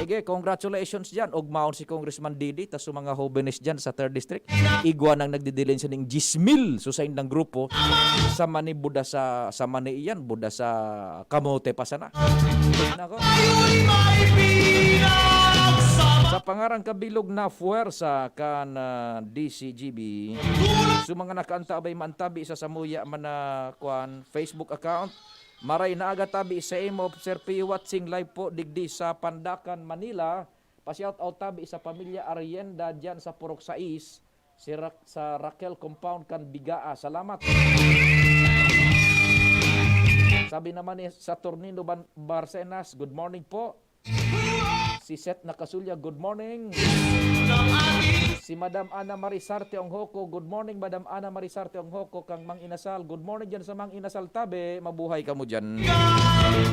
Sige, congratulations dyan. Ugmaon si Congressman Didi, tas sa mga hobenes dyan sa third District. Igwa nang nagdidilin siya ning diyes mil sa saindang grupo. Sa mani buda sa, sa mani iyan, buda sa kamote pa sana. Nako. Sa pangarang kabilog na fuwersa kan, ah, D C G B. Sa mga nakaantabay, maantabi sa samuya man na, kwan, Facebook account. Maray na aga tabi sa imo, Sir P, watching live po digdi sa Pandacan, Manila. Pa-shout out tabi sa pamilya Arienda diyan sa Purok sais, si Ra-, sa Raquel Compound kan Bigaa. Salamat. Sabi naman ni Saturnino Ban-, Barcenas, "Good morning po." Si Seth Nakasulya, "Good morning." Si Madam Ana Marie Sarte Onghoko, "Good morning, Madam Ana Marie Sarte Onghoko, kang Mang Inasal." Good morning dyan sa Mang Inasal tabi. Mabuhay kamo dyan.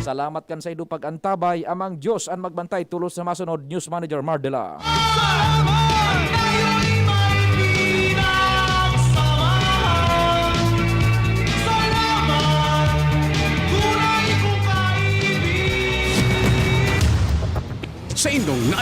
Salamat kan saindo pag-antabay. Amang Diyos an magbantay. Tulos sa masunod, News Manager Mardela. Salamat! Kayo'y may pinagsamahan. Salamat! Tunay kong kaibigan. Sa indong